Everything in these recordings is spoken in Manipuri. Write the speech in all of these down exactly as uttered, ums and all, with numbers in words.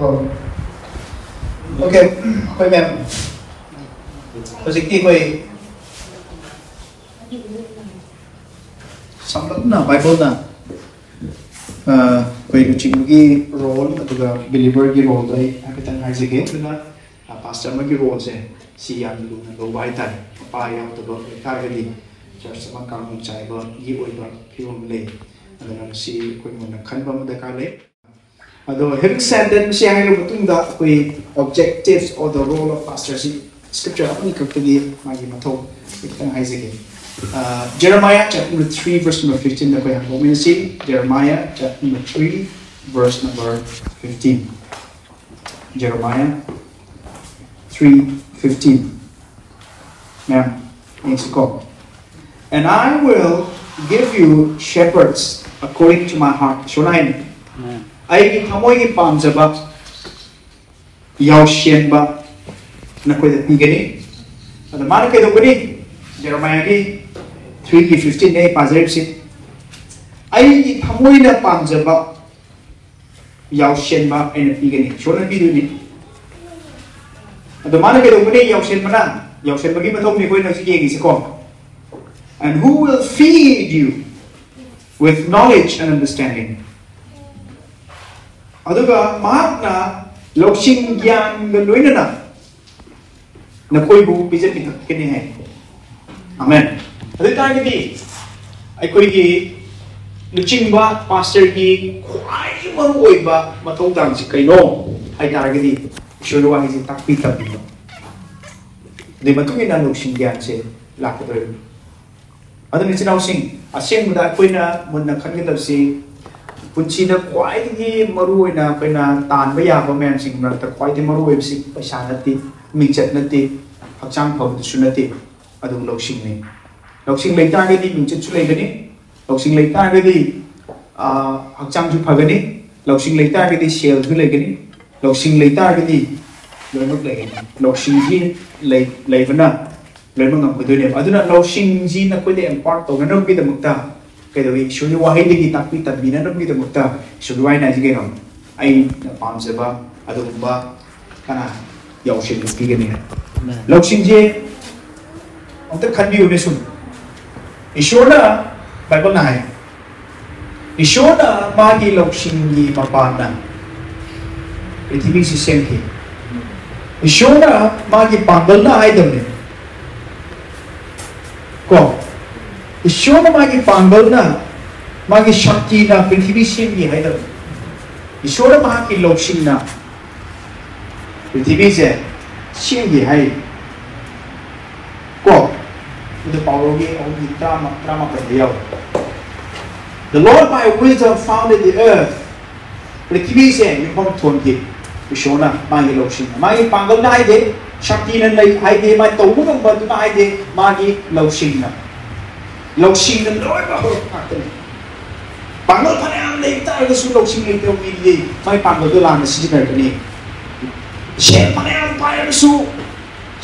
Okay, ꯑꯩꯈꯣꯏ ꯃꯌꯥꯝ ꯍꯧꯖꯤꯛꯇꯤ ꯑꯩꯈꯣꯏ ꯁꯝꯂꯞꯅ ꯕꯥꯏꯕꯜꯅ ꯑꯩꯈꯣꯏ ꯂꯨꯆꯤꯡꯕꯒꯤ ꯔꯣꯜ ꯑꯗꯨꯒ ꯕꯤꯂꯤꯚꯔꯒꯤ ꯔꯣꯜꯗꯣ ꯑꯩ ꯍꯥꯏꯐꯦꯠꯇꯪ ꯍꯥꯏꯖꯒꯦ꯫ ꯑꯗꯨꯅ ꯄꯥꯁꯇꯔ ꯑꯃꯒꯤ ꯔꯣꯜꯁꯦ ꯁꯤ ꯌꯥꯝꯅ ꯂꯨꯅ ꯂꯧꯕ ꯍꯥꯏꯇꯥꯔꯦ꯫ ꯃꯄꯥ ꯌꯥꯎꯗꯕ ꯑꯣꯏꯇꯥꯔꯒꯗꯤ ꯆꯔꯆ ꯑꯃ ꯀꯥꯡꯂꯣꯟ ꯆꯥꯏꯕꯒꯤ ꯑꯣꯏꯕ ꯐꯤꯕꯝ ꯂꯩ꯫ ꯑꯗꯨꯅ ꯃꯁꯤ ꯑꯩꯈꯣꯏ ꯃꯨꯟꯅ ꯈꯟꯕ ꯑꯃ ꯗꯔꯀꯥꯔ ꯂꯩ꯫ ꯑꯗꯣ having said that, ꯃꯁꯤ ꯍꯥꯏꯔꯕ ꯃꯇꯨꯡꯗ ꯑꯩꯈꯣꯏ objectives or the role of pastor ꯁꯤ scripture ꯑꯃꯅꯤ ꯈꯛꯇꯒꯤ ꯃꯥꯒꯤ ꯃꯊꯧ ꯈꯤꯇꯪ ꯍꯥꯏꯖꯒꯦ꯫ Jeremiah chapter number three verse number fifteen ꯗ ꯑꯩꯈꯣꯏ ꯍꯟꯗꯣꯛꯃꯤꯟꯅꯁꯤ꯫ Jeremiah chapter number three verse number fifteen꯫ Jeremiah three fifteen꯫ ꯃꯌꯥꯝ ꯌꯦꯡꯁꯤꯀꯣ꯫ And I will give you shepherds according to my heart꯫ ꯏꯁꯣꯔꯅ ꯍꯥꯏꯅꯤ, ꯑꯩꯒꯤ ꯊꯃꯣꯏꯒꯤ ꯄꯥꯝꯖꯕ ꯌꯥꯎꯁꯦꯟꯕ ꯅꯈꯣꯏꯗ ꯄꯤꯒꯅꯤ꯫ ꯑꯗ ꯃꯥꯅ ꯀꯩꯗꯧꯒꯅꯤ? ꯖꯦꯔꯦꯃꯤꯌꯥꯒꯤ ꯊ꯭ꯔꯤꯒꯤ ꯐꯤꯐꯇꯤꯟꯅꯦ ꯑꯩ ꯄꯥꯖꯔꯤꯕꯁꯤ꯫ ꯑꯩꯒꯤ ꯊꯃꯣꯏꯅ ꯄꯥꯝꯖꯕ ꯌꯥꯎꯁꯦꯟꯕ ꯑꯩꯅ ꯄꯤꯒꯅꯤ꯫ ꯏꯁꯣꯔꯅ ꯄꯤꯗꯣꯏꯅꯤ꯫ ꯑꯗꯣ ꯃꯥꯅ ꯀꯩꯗꯧꯒꯅꯤ? ꯌꯥꯎꯁꯦꯟꯕꯅ, ꯌꯥꯎꯁꯦꯟꯕꯒꯤ ꯃꯊꯧꯅꯤ ꯑꯩꯈꯣꯏꯅ ꯍꯧꯖꯤꯛ ꯌꯦꯡꯉꯤꯁꯤꯀꯣ꯫ And who will feed you with knowledge and understanding꯫ ꯑꯗꯨꯒ ꯃꯍꯥꯛꯅ ꯂꯧꯁꯤꯡ ꯒ꯭ꯌꯥꯟꯒ ꯂꯣꯏꯅꯅ ꯅꯈꯣꯏꯕꯨ ꯄꯤꯖ ꯄꯤꯊꯛꯀꯅꯤ ꯍꯥꯏ꯫ ꯑꯃꯦꯟ꯫ ꯑꯗꯨ ꯑꯣꯏ ꯇꯥꯔꯒꯗꯤ ꯑꯩꯈꯣꯏꯒꯤ ꯂꯨꯆꯤꯡꯕ ꯄꯥꯁꯇꯔꯒꯤ ꯈ꯭ꯋꯥꯏ ꯃꯔꯨ ꯑꯣꯏꯕ ꯃꯊꯧ ꯇꯥꯕꯁꯤ ꯀꯩꯅꯣ ꯍꯥꯏ ꯇꯥꯔꯒꯗꯤ ꯏꯁꯣꯔꯒꯤ ꯋꯥꯍꯩꯁꯤ ꯇꯥꯛꯄꯤ ꯇꯝꯕꯤꯕ꯫ ꯑꯗꯨꯒꯤ ꯃꯇꯨꯡ ꯏꯟꯅ ꯂꯧꯁꯤꯡ ꯒ꯭ꯌꯥꯟꯁꯦ ꯂꯥꯛꯀꯗꯧꯔꯤꯕꯅꯤ꯫ ꯑꯗꯨꯅ ꯏꯆꯤꯟ ꯏꯅꯥꯎꯁꯤꯡ, ꯑꯁꯦꯡꯕꯗ ꯑꯩꯈꯣꯏꯅ ꯃꯨꯟꯅ ꯈꯟꯒꯗꯕꯁꯤ ꯄꯨꯟꯁꯤꯗ ꯈ꯭ꯋꯥꯏꯗꯒꯤ ꯃꯔꯨ ꯑꯣꯏꯅ ꯑꯩꯈꯣꯏꯅ ꯇꯥꯟꯕ ꯌꯥꯕ ꯃꯌꯥꯝꯁꯤꯡꯒꯤ ꯃꯔꯛꯇ ꯈ꯭ꯋꯥꯏꯗꯒꯤ ꯃꯔꯨ ꯑꯣꯏꯕꯁꯤ ꯄꯩꯁꯥ ꯅꯠꯇꯦ, ꯃꯤꯡꯆꯠ ꯅꯠꯇꯦ, ꯍꯛꯆꯥꯡ ꯐꯕꯗꯨꯁꯨ ꯅꯠꯇꯦ, ꯑꯗꯨ ꯂꯧꯁꯤꯡꯅꯤ꯫ ꯂꯧꯁꯤꯡ ꯂꯩꯇꯥꯔꯒꯗꯤ ꯃꯤꯡꯆꯠꯁꯨ ꯂꯩꯒꯅꯤ, ꯂꯧꯁꯤꯡ ꯂꯩꯇꯥꯔꯒꯗꯤ ꯍꯛꯆꯥꯡꯁꯨ ꯐꯒꯅꯤ, ꯂꯧꯁꯤꯡ ꯂꯩꯇꯥꯔꯒꯗꯤ ꯁꯦꯜꯁꯨ ꯂꯩꯒꯅꯤ, ꯂꯧꯁꯤꯡ ꯂꯩꯇꯥꯔꯒꯗꯤ ꯂꯣꯏꯅꯃꯛ ꯂꯩꯒꯅꯤ꯫ ꯂꯧꯁꯤꯡꯁꯤ ꯂꯩꯕꯅ ꯂꯣꯏꯅꯃꯛ ꯉꯝꯒꯗꯣꯏꯅꯦꯕ꯫ ꯑꯗꯨꯅ ꯂꯧꯁꯤꯡꯁꯤ ꯅꯈꯣꯏꯗ ꯏꯝꯄꯥꯔꯠ ꯇꯧꯅꯅꯕꯒꯤꯗꯃꯛꯇ ꯀꯩꯗꯧꯏ? ꯏꯁꯣꯔꯒꯤ ꯋꯥꯍꯩꯗꯒꯤ ꯇꯥꯛꯄꯤ ꯇꯝꯕꯤꯅꯅꯕꯒꯤꯗꯃꯛꯇ ꯏꯁꯣꯔꯒꯤ ꯋꯥꯍꯩꯅ ꯍꯥꯏꯁꯤ ꯀꯩꯅꯣ? ꯑꯩꯅ ꯄꯥꯝꯖꯕ ꯑꯗꯨꯒꯨꯝꯕ ꯀꯅꯥ ꯌꯥꯎꯁꯦꯜ ꯄꯤꯒꯅꯤ? ꯂꯧꯁꯤꯡꯁꯦ ꯑꯝꯇ ꯈꯟꯕꯤꯌꯨꯅꯦ ꯁꯨꯝ꯫ ꯏꯁꯣꯔꯅ, ꯕꯥꯏꯕꯜꯅ ꯍꯥꯏ, ꯏꯁꯣꯔꯅ ꯃꯥꯒꯤ ꯂꯧꯁꯤꯡꯒꯤ ꯃꯄꯥꯟꯅ ꯄ꯭ꯔꯤꯊꯤꯕꯤꯁꯤ ꯁꯦꯝꯈꯤ꯫ ꯏꯁꯣꯔꯅ ꯃꯥꯒꯤ ꯄꯥꯡꯒꯜꯅ ꯍꯥꯏꯗꯕꯅꯦ꯫ ꯀꯣ? ꯏꯁꯣꯔꯅ ꯃꯥꯒꯤ ꯄꯥꯡꯒꯜꯅ, ꯃꯥꯒꯤ ꯁꯛꯇꯤꯅ ꯄ꯭ꯔꯤꯊꯤꯕꯤ ꯁꯦꯝꯈꯤ ꯍꯥꯏꯗꯕꯅꯦ꯫ ꯏꯁꯣꯔꯅ ꯃꯍꯥꯛꯀꯤ ꯂꯧꯁꯤꯡꯅ ꯄ꯭ꯔꯤꯊꯤꯕꯤꯁꯦ ꯁꯦꯝꯈꯤ ꯍꯥꯏ꯫ ꯀꯣ? ꯑꯗꯨ ꯄꯥꯎꯔꯧꯒꯤ ꯑꯍꯨꯝꯒꯤ ꯇꯔꯥꯃ-, ꯇꯔꯥꯃꯥꯄꯟꯗ ꯌꯥꯎꯋꯦ꯫ "The Lord by wisdom founded the earth." ꯄ꯭ꯔꯤꯊꯤꯕꯤꯁꯦ ꯌꯨꯝꯐꯝ ꯊꯣꯟꯈꯤ ꯏꯁꯣꯔꯅ ꯃꯥꯒꯤ ꯂꯧꯁꯤꯡꯅ꯫ ꯃꯥꯒꯤ ꯄꯥꯡꯒꯜꯅ ꯍꯥꯏꯗꯦ, ꯁꯛꯇꯤꯅ ꯂꯩ ꯍꯥꯏꯗꯦ, ꯃꯥ ꯇꯧꯕ ꯉꯝꯕ ꯑꯗꯨꯅ ꯍꯥꯏꯗꯦ, ꯃꯥꯒꯤ ꯂꯧꯁꯤꯡꯅ꯫ ꯂꯧꯁꯤꯡꯅ ꯂꯣꯏꯅꯃꯛ ꯍꯧꯔꯛꯄ ꯉꯥꯛꯇꯅꯤ꯫ ꯄꯥꯡꯒꯜ ꯐꯅꯌꯥꯝ ꯂꯩꯕ ꯇꯥꯔꯒꯁꯨ ꯂꯧꯁꯤꯡ ꯂꯩꯇꯕ ꯃꯤꯗꯤ ꯃꯥꯒꯤ ꯄꯥꯡꯒꯜꯗꯣ ꯂꯥꯟꯅ ꯁꯤꯖꯤꯟꯅꯔꯛꯀꯅꯤ꯫ ꯁꯦꯜ ꯐꯅꯌꯥꯝ ꯄꯥꯏꯔꯒꯁꯨ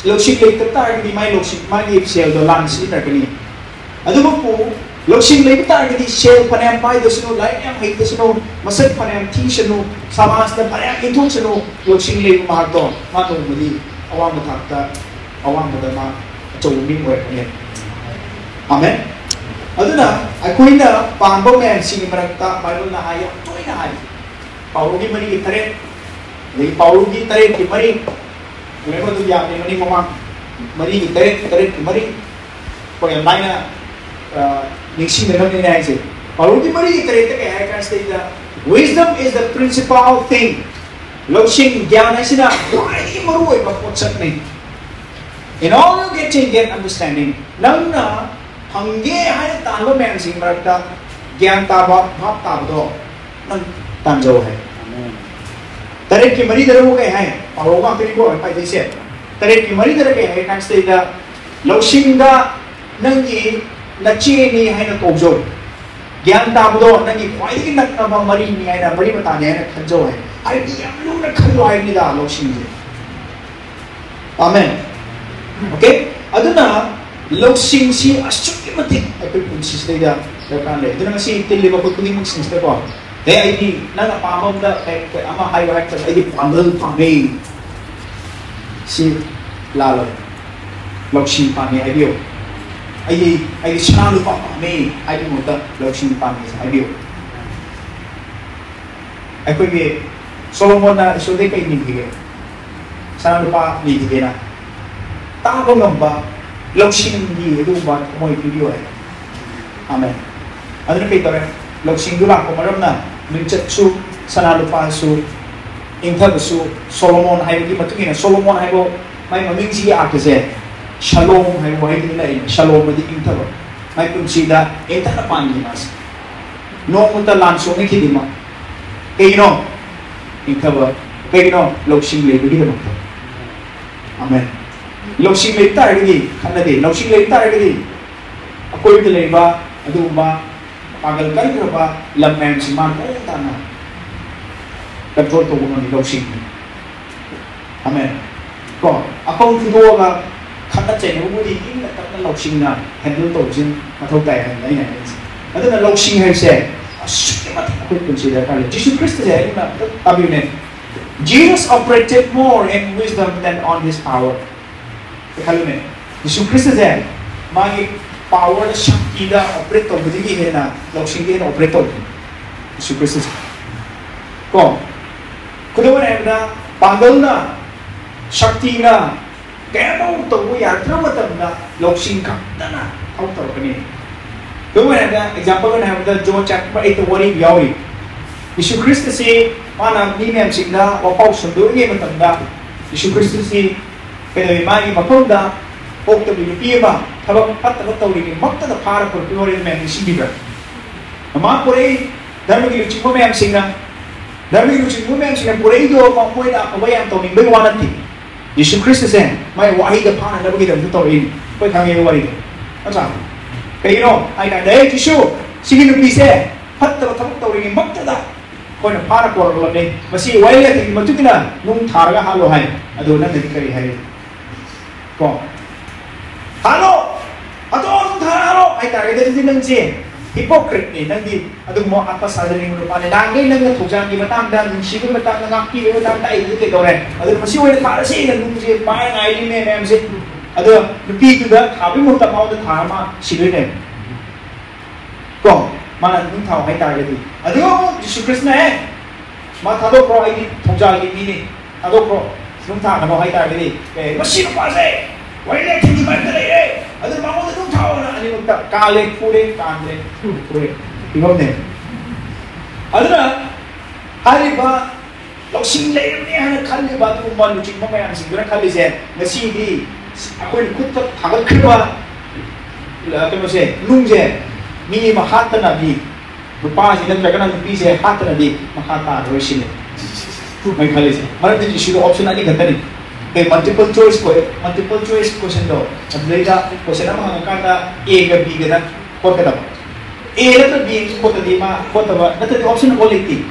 ꯂꯧꯁꯤꯡ ꯂꯩꯇꯕ ꯇꯥꯔꯒꯗꯤ ꯃꯥꯒꯤ ꯂꯧꯁꯤꯡ, ꯃꯥꯒꯤ ꯁꯦꯜꯗꯣ ꯂꯥꯟꯅ ꯁꯤꯖꯤꯟꯅꯔꯛꯀꯅꯤ꯫ ꯑꯗꯨꯕꯨ ꯂꯧꯁꯤꯡ ꯂꯩꯕ ꯇꯥꯔꯒꯗꯤ ꯁꯦꯜ ꯐꯅꯌꯥꯝ ꯄꯥꯏꯗꯁꯅꯨ, ꯂꯥꯏꯔꯤꯛ ꯌꯥꯝ ꯍꯩꯇꯁꯅꯨ, ꯃꯁꯛ ꯐꯅꯌꯥꯝ ꯊꯤꯁꯅꯨ, ꯁꯃꯥꯖꯅ ꯐꯅꯌꯥꯝ ꯏꯟꯊꯣꯛꯁꯅꯨ, ꯂꯧꯁꯤꯡ ꯂꯩꯕ ꯃꯍꯥꯛꯇꯣ ꯃꯥ ꯅꯣꯡꯃꯗꯤ ꯑꯋꯥꯡꯕ ꯊꯥꯛꯇ, ꯑꯋꯥꯡꯕꯗ ꯃꯥ ꯑꯆꯧꯕ ꯃꯤ ꯑꯣꯏꯔꯛꯀꯅꯤ꯫ ꯑꯃꯦꯟ꯫ ꯑꯗꯨꯅ ꯑꯩꯈꯣꯏꯅ ꯄꯥꯝꯕ ꯃꯌꯥꯝꯁꯤꯒꯤ ꯃꯔꯛꯇ ꯕꯥꯏꯕꯜꯅ ꯍꯥꯏ, ꯌꯥꯝ ꯇꯣꯏꯅ ꯍꯥꯏ, ꯄꯥꯎꯔꯧꯒꯤ ꯃꯔꯤꯒꯤ ꯇꯔꯦꯠ, ꯑꯗꯒꯤ ꯄꯥꯎꯔꯧꯒꯤ ꯇꯔꯦꯠꯀꯤ ꯃꯔꯤ, ꯌꯦꯡꯉꯣ ꯑꯗꯨ ꯌꯥꯝꯃꯦ, ꯃꯅꯤꯡ ꯃꯃꯥꯡ, ꯃꯔꯤꯒꯤ ꯇꯔꯦꯠ, ꯇꯔꯦꯠꯀꯤ ꯃꯔꯤ꯫ ꯍꯣꯏ, ꯌꯥꯝ ꯂꯥꯏꯅ, ꯑ, ꯅꯤꯡꯁꯤꯡꯅꯅꯕꯅꯤꯅ ꯍꯥꯏꯁꯦ꯫ ꯄꯥꯎꯔꯧꯒꯤ ꯃꯔꯤꯒꯤ ꯇꯔꯦꯠꯇ ꯀꯩ ꯍꯥꯏ ꯀꯥꯟꯁꯤꯗꯩꯗ, "Wisdom is the principal thing." ꯂꯧꯁꯤꯡ, ꯒ꯭ꯌꯥꯟ ꯍꯥꯏꯁꯤꯅ ꯈ꯭ꯋꯥꯏꯗꯒꯤ ꯃꯔꯨꯑꯣꯏꯕ ꯄꯣꯠꯁꯛꯅꯤ꯫ "In all you get, get understanding." ꯅꯪꯅ ꯐꯪꯒꯦ ꯍꯥꯏꯅ ꯇꯥꯟꯕ ꯃꯌꯥꯝꯁꯤꯒꯤ ꯃꯔꯛꯇ ꯒ꯭ꯌꯥꯟ ꯇꯥꯕ, ꯚꯥꯞ ꯇꯥꯕꯗꯣ ꯅꯪ ꯇꯥꯟꯖꯧ ꯍꯥꯏ꯫ ꯇꯔꯦꯠꯀꯤ ꯃꯔꯤꯗꯅ ꯑꯃꯨꯛ ꯀꯩ ꯍꯥꯏ? ꯄꯥꯎꯔꯧ ꯉꯥꯛꯇꯅꯤꯀꯣ ꯑꯩ ꯄꯥꯏꯗꯣꯏꯁꯦ꯫ ꯇꯔꯦꯠꯀꯤ ꯃꯔꯤꯗꯅ ꯀꯩ ꯍꯥꯏ ꯀꯥꯟꯁꯤꯗꯩꯗ, "ꯂꯧꯁꯤꯡꯗ ꯅꯪꯒꯤ ꯅꯆꯦꯅꯤ ꯍꯥꯏꯅ ꯀꯧꯖꯧ꯫ ꯒ꯭ꯌꯥꯟ ꯇꯥꯕꯗꯣ ꯅꯪꯒꯤ ꯈ꯭ꯋꯥꯏꯗꯒꯤ ꯅꯛꯅꯕ ꯃꯔꯤꯅꯤ ꯍꯥꯏꯅ, ꯃꯔꯤ ꯃꯇꯥꯅꯤ ꯍꯥꯏꯅ ꯈꯟꯖꯧ" ꯍꯥꯏ꯫ ꯍꯥꯏꯕꯗꯤ ꯌꯥꯝ ꯂꯨꯅ ꯈꯜꯂꯣ ꯍꯥꯏꯕꯅꯤꯗ ꯂꯧꯁꯤꯡꯁꯦ꯫ ꯑꯃꯦꯟ꯫ ꯑꯣꯀꯦ? ꯑꯗꯨꯅ ꯂꯧꯁꯤꯡꯁꯤ ꯑꯁꯨꯛꯀꯤ ꯃꯇꯤꯛ ꯑꯩꯈꯣꯏ ꯄꯨꯟꯁꯤꯁꯤꯗꯩꯗ ꯗꯔꯀꯥꯔ ꯂꯩ꯫ ꯑꯗꯨꯅ ꯉꯁꯤ ꯇꯤꯜꯂꯤꯕ ꯑꯩꯈꯣꯏ ꯈꯨꯗꯤꯡꯃꯛꯁꯤꯡꯁꯤꯗꯀꯣ, ꯑꯦ, ꯑꯩꯗꯤ ꯅꯪ ꯑꯄꯥꯝꯕ ꯑꯝꯗ ꯀꯩ, ꯀꯩ ꯑꯃ ꯍꯥꯏꯌꯨ ꯍꯥꯏꯔꯀꯥꯟꯗ ꯑꯩꯗꯤ ꯄꯥꯡꯒꯜ ꯄꯥꯝꯃꯦ꯫ ꯁꯤ ꯂꯥꯜꯂꯣꯏ꯫ ꯂꯧꯁꯤꯡ ꯄꯥꯝꯃꯦ ꯍꯥꯏꯕꯤꯌꯨ꯫ ꯑꯩꯗꯤ, ꯑꯩꯗꯤ ꯁꯅꯥ ꯂꯨꯄꯥ ꯄꯥꯝꯃꯦ ꯍꯥꯏꯕꯒꯤ ꯃꯍꯨꯠꯇ ꯂꯧꯁꯤꯡ ꯄꯥꯝꯃꯦ ꯍꯥꯏꯕꯤꯌꯨ꯫ ꯑꯩꯈꯣꯏꯒꯤ ꯁꯣꯂꯣꯃꯣꯟꯅ ꯏꯁꯣꯔꯗꯩ ꯀꯩ ꯅꯤꯈꯤꯒꯦ? ꯁꯅꯥ ꯂꯨꯄꯥ ꯅꯤꯈꯤꯒꯦꯅ꯫ ꯇꯥꯕ ꯉꯝꯕ, ꯂꯧꯁꯤꯡꯒꯤ ꯑꯗꯨꯒꯨꯝꯕ ꯊꯃꯣꯏ ꯄꯤꯕꯤꯌꯨ ꯍꯥꯏ꯫ ꯑꯃꯦꯟ꯫ ꯑꯗꯨꯅ ꯀꯩ ꯇꯧꯔꯦ? ꯂꯧꯁꯤꯡꯗꯨ ꯂꯥꯛꯄ ꯃꯔꯝꯅ ꯃꯤꯡꯆꯠꯁꯨ, ꯁꯅꯥ ꯂꯨꯄꯥꯁꯨ, ꯏꯪꯊꯕꯁꯨ, ꯁꯣꯂꯣꯃꯣꯟ ꯍꯥꯏꯕꯒꯤ ꯃꯇꯨꯡ ꯏꯟꯅ, ꯁꯣꯂꯣꯃꯣꯟ ꯍꯥꯏꯕ ꯃꯥꯏ ꯃꯃꯤꯡꯁꯤꯒꯤ ꯑꯥꯔꯊꯁꯦ ꯁꯂꯣꯝ ꯍꯥꯏꯕ ꯋꯥꯍꯩꯗꯨꯅ ꯂꯥꯛꯏꯅꯦ꯫ ꯁꯂꯣꯝ ꯑꯗꯤ ꯏꯪꯊꯕ꯫ ꯃꯥꯏ ꯄꯨꯟꯁꯤꯗ ꯏꯪꯊꯅ ꯄꯥꯟꯈꯤ ꯃꯥꯁꯦ꯫ ꯅꯣꯡꯃꯇ ꯂꯥꯟ ꯁꯣꯛꯅꯈꯤꯗꯦ ꯃꯥ꯫ ꯀꯩꯒꯤꯅꯣ? ꯏꯪꯊꯕ꯫ ꯀꯩꯒꯤꯅꯣ? ꯂꯧꯁꯤꯡ ꯂꯩꯕꯒꯤꯗꯃꯛꯇ꯫ ꯑꯃꯦꯟ꯫ ꯂꯧꯁꯤꯡ ꯂꯩꯕ ꯇꯥꯔꯒꯗꯤ ꯈꯠꯅꯗꯦ꯫ ꯂꯧꯁꯤꯡ ꯂꯩꯕ ꯇꯥꯔꯒꯗꯤ ꯑꯀꯣꯏꯕꯗ ꯂꯩꯔꯤꯕ ꯑꯗꯨꯒꯨꯝꯕ ꯄꯥꯡꯒꯜ ꯀꯟꯈ꯭ꯔꯕ ꯂꯝ ꯃꯌꯥꯝꯁꯤ ꯃꯥꯅ ꯃꯑꯣꯡ ꯇꯥꯅ ꯀꯟꯇ꯭ꯔꯣꯜ ꯇꯧꯕ ꯉꯝꯃꯤ ꯂꯧꯁꯤꯡꯅ꯫ ꯑꯃꯦꯟ꯫ ꯀꯣ, ꯑꯄꯪ ꯐꯨꯗꯣꯛꯑꯒ ꯈꯠꯅ ꯆꯩꯅꯕꯕꯨꯗꯤ ꯏꯪꯅ ꯇꯞꯅ ꯂꯧꯁꯤꯡꯅ ꯍꯦꯟꯗꯜ ꯇꯧꯕꯁꯤ ꯃꯊꯧ ꯇꯥꯏ ꯍꯥꯏꯅ ꯑꯩꯅ ꯍꯥꯏꯅꯤꯡꯉꯤꯁꯦ꯫ ꯑꯗꯨꯅ ꯂꯧꯁꯤꯡ ꯍꯥꯏꯕꯁꯦ ꯑꯁꯨꯛꯀꯤ ꯃꯇꯤꯛ ꯑꯩꯈꯣꯏ ꯄꯨꯟꯁꯤꯗ ꯗꯔꯀꯥꯔ ꯂꯩ꯫ ꯖꯤꯁꯨ ꯈ꯭ꯔꯤꯁꯇꯁꯦ ꯑꯩꯅ ꯑꯝꯇ ꯇꯥꯕꯤꯌꯨꯅꯦ꯫ Jesus operated more in wisdom than on his power꯫ ꯈꯜꯂꯨꯅꯦ, ꯖꯤꯁꯨ ꯈ꯭ꯔꯤꯁꯇꯁꯦ ꯃꯥꯒꯤ ꯄꯥꯋꯔꯗ, ꯁꯛꯇꯤꯗ ꯑꯣꯄꯔꯦꯠ ꯇꯧꯕꯗꯒꯤ ꯍꯦꯟꯅ ꯂꯧꯁꯤꯡꯗ ꯍꯦꯟꯅ ꯑꯣꯄꯔꯦꯠ ꯇꯧꯕꯅꯤ ꯖꯤꯁꯨ ꯈ꯭ꯔꯤꯁꯇꯁꯦ꯫ ꯀꯣ, ꯈꯨꯗꯝ ꯑꯣꯏꯅ ꯍꯥꯏꯔꯕꯗ ꯄꯥꯡꯒꯜꯅ, ꯁꯛꯇꯤꯅ ꯀꯌꯥꯃꯨꯛ ꯇꯧꯕ ꯌꯥꯔꯛꯇ꯭ꯔꯕ ꯃꯇꯝꯗ ꯂꯧꯁꯤꯡ ꯈꯛꯇꯅ ꯊꯕꯛ ꯇꯧꯔꯛꯀꯅꯤ꯫ ꯈꯨꯗꯝ ꯑꯣꯏꯅ ꯍꯥꯏꯔꯕꯗ, ꯑꯦꯛꯖꯥꯝꯄꯜ ꯑꯣꯏꯅ ꯍꯥꯏꯔꯕꯗ, ꯖꯣꯟ ꯆꯦꯞꯇꯔ ꯑꯩꯠꯇ ꯋꯥꯔꯤ ꯑꯃ ꯌꯥꯎꯔꯤ꯫ ꯖꯤꯁꯨ ꯈ꯭ꯔꯤꯁꯇꯁꯤ ꯃꯥꯅ ꯃꯤ ꯃꯌꯥꯝꯁꯤꯡꯗ ꯋꯥꯐꯥꯎ ꯁꯟꯗꯣꯛꯂꯤꯉꯩ ꯃꯇꯝꯗ ꯖꯤꯁꯨ ꯈ꯭ꯔꯤꯁꯇꯁꯤ ꯀꯩꯗꯧꯏ? ꯃꯥꯒꯤ ꯃꯐꯝꯗ ꯄꯣꯛꯇꯕꯤ ꯅꯨꯄꯤ ꯑꯃ ꯊꯕꯛ ꯐꯠꯇꯕ ꯇꯧꯔꯤꯉꯩ ꯃꯛꯇꯗ ꯐꯥꯔ ꯄꯨꯔꯛꯄꯒꯤ ꯋꯥꯔꯤꯗꯨ ꯃꯌꯥꯝ ꯅꯤꯡꯁꯤꯡꯕꯤꯕ꯭ꯔꯥ? ꯃꯥ ꯄꯨꯔꯛꯏ, ꯙꯔꯃꯒꯤ ꯂꯨꯆꯤꯡꯕ ꯃꯌꯥꯝꯁꯤꯡꯅ, ꯙꯔꯃꯒꯤ ꯂꯨꯆꯤꯡꯕ ꯃꯌꯥꯝꯁꯤꯡꯅ ꯄꯨꯔꯛꯏꯗꯣ ꯃꯈꯣꯏꯅ ꯑꯐꯕ ꯌꯥꯝ ꯇꯧꯅꯤꯡꯕꯒꯤ ꯋꯥ ꯅꯠꯇꯦ꯫ ꯖꯤꯁꯨ ꯈ꯭ꯔꯤꯁꯇꯁꯦ ꯃꯥꯏ ꯋꯥꯍꯩꯗ ꯐꯥꯅꯅꯕꯒꯤꯗꯃꯛꯇ ꯇꯧꯔꯛꯏꯅꯤ꯫ ꯑꯩꯈꯣꯏ ꯈꯪꯉꯦ ꯋꯥꯔꯤꯗꯣ, ꯅꯠꯇ꯭ꯔꯥ? ꯀꯩꯒꯤꯅꯣ ꯍꯥꯏ ꯀꯥꯟꯗ, "ꯑꯦ ꯖꯤꯁꯨ, ꯁꯤꯒꯤ ꯅꯨꯄꯤꯁꯦ ꯐꯠꯇꯕ ꯊꯕꯛ ꯇꯧꯔꯤꯉꯩ ꯃꯛꯇꯗ ꯑꯩꯈꯣꯏꯅ ꯐꯥꯔ ꯄꯨꯔꯛꯂꯕꯅꯤ꯫ ꯃꯁꯤ ꯋꯥꯌꯦꯜ ꯌꯥꯊꯪꯒꯤ ꯃꯇꯨꯡ ꯏꯟꯅ ꯅꯨꯡ ꯊꯥꯔꯒ ꯍꯥꯠꯂꯣ" ꯍꯥꯏ꯫ ꯑꯗꯣ ꯅꯪꯅꯗꯤ ꯀꯔꯤ ꯍꯥꯏ? ꯀꯣ? "ꯍꯥꯠꯂꯣ! ꯍꯥꯠꯇꯣꯛꯑꯣ! ꯅꯨꯡ ꯊꯥꯔ ꯍꯥꯠꯂꯣ!" ꯍꯥꯏꯇꯥꯔꯒꯗꯤ ꯑꯗꯨꯗꯤ ꯅꯪꯁꯦ Hypocrite ꯅꯦ ꯅꯪꯗꯤ꯫ ꯑꯗꯨꯒꯨꯝꯕ ꯑꯐ ꯁꯥꯖꯅꯤꯡꯕ ꯅꯨꯄꯥꯅꯦ꯫ ꯅꯍꯥꯟꯈꯩ ꯅꯪꯅ ꯊꯧꯖꯥꯜꯒꯤ ꯃꯇꯥꯡꯗ, ꯅꯨꯡꯁꯤꯕꯒꯤ ꯃꯇꯥꯡꯗ, ꯉꯥꯛꯄꯤꯕꯒꯤ ꯃꯇꯥꯡꯗ ꯑꯩꯗꯤ ꯀꯩꯗꯧꯔꯦ? ꯑꯗꯨꯅ ꯃꯁꯤ ꯑꯣꯏꯅ ꯊꯥꯔꯁꯤ꯫ ꯅꯨꯡꯁꯦ ꯄꯥꯏꯔ ꯉꯥꯏꯔꯤꯃꯦ ꯃꯌꯥꯝꯁꯦ꯫ ꯑꯗꯣ ꯅꯨꯄꯤꯗꯨꯗ ꯊꯥꯕꯒꯤ ꯃꯍꯨꯠꯇ ꯃꯉꯣꯟꯗ ꯊꯥꯔ ꯃꯥ ꯁꯤꯗꯣꯏꯅꯦ꯫ ꯀꯣ? ꯃꯥꯅ ꯑꯗꯨꯝ ꯊꯥꯎ ꯍꯥꯏꯇꯥꯔꯒꯗꯤ꯫ ꯑꯗꯨꯒ ꯑꯃꯨꯛ ꯖꯤꯁꯨ ꯈ꯭ꯔꯤꯁꯅ, "ꯑꯦ, ꯃꯥ ꯊꯥꯗꯣꯛꯈ꯭ꯔꯣ, ꯑꯩꯗꯤ ꯊꯧꯖꯥꯜꯒꯤ ꯃꯤꯅꯤ, ꯊꯥꯗꯣꯛꯈ꯭ꯔꯣ", ꯑꯗꯨꯝ ꯊꯥꯒꯅꯣ ꯍꯥꯏꯇꯥꯔꯒꯗꯤ, "ꯑꯦ, ꯃꯁꯤ ꯅꯨꯄꯥꯁꯦ ꯋꯥꯔꯤ ꯂꯩꯇꯦ, ꯗꯤꯃꯥꯟꯗ ꯂꯩꯔꯦ, ꯑꯗꯨꯅ ꯃꯉꯣꯟꯗ ꯑꯗꯨꯝ ꯊꯥꯎꯑꯣꯅ" ꯑꯅꯤꯃꯛꯇ ꯀꯥꯜꯂꯦ, ꯐꯨꯔꯦ, ꯀꯥꯟꯗ꯭ꯔꯦ, ꯐꯨꯔꯦ, ꯐꯤꯕꯝꯅꯦ꯫ ꯑꯗꯨꯅ ꯍꯥꯏꯔꯤꯕ ꯂꯧꯁꯤꯡ ꯂꯩꯔꯕꯅꯤ ꯍꯥꯏꯅ ꯈꯜꯂꯤꯕ ꯑꯗꯨꯒꯨꯝꯕ ꯂꯨꯆꯤꯡꯕ ꯃꯌꯥꯝꯁꯤꯡꯗꯨꯅ ꯈꯜꯂꯤꯁꯦ, ꯉꯁꯤꯗꯤ ꯑꯩꯈꯣꯏꯅ ꯈꯨꯠꯇ ꯊꯥꯒꯠꯈ꯭ꯔꯤꯕ, ꯑ, ꯀꯩꯅꯣꯁꯦ, ꯅꯨꯡꯁꯦ ꯃꯤ ꯑꯃ ꯍꯥꯠꯇꯅꯗꯤ, ꯅꯨꯄꯥꯁꯤ ꯅꯠꯇ꯭ꯔꯒꯅ ꯅꯨꯄꯤꯁꯦ ꯍꯥꯠꯇꯅꯗꯤ ꯃꯈꯥ ꯇꯥꯔꯔꯣꯏ ꯁꯤꯅꯤ꯫ ꯃꯣꯏ ꯈꯜꯂꯤꯁꯦ꯫ ꯃꯔꯝꯗꯤ ꯁꯤꯗ option ꯑꯅꯤ ꯈꯛꯇꯅꯤ꯫ ꯀꯩ multiple choice ꯀꯣ-, multiple choice question ꯗꯣ, ꯑꯗꯨꯗꯩꯗ question ꯑꯃ ꯍꯪꯉꯀꯥꯟꯗ A ꯒ B ꯒꯗ ꯈꯣꯠꯀꯗꯕ꯫ A ꯅꯠꯇ꯭ꯔ B ꯈꯣꯠꯇꯗꯤ ꯃꯥ ꯈꯣꯠꯇꯕ ꯅꯠꯇ꯭ꯔꯗꯤ option ꯑꯃꯐꯥꯎ ꯂꯩꯇꯦ꯫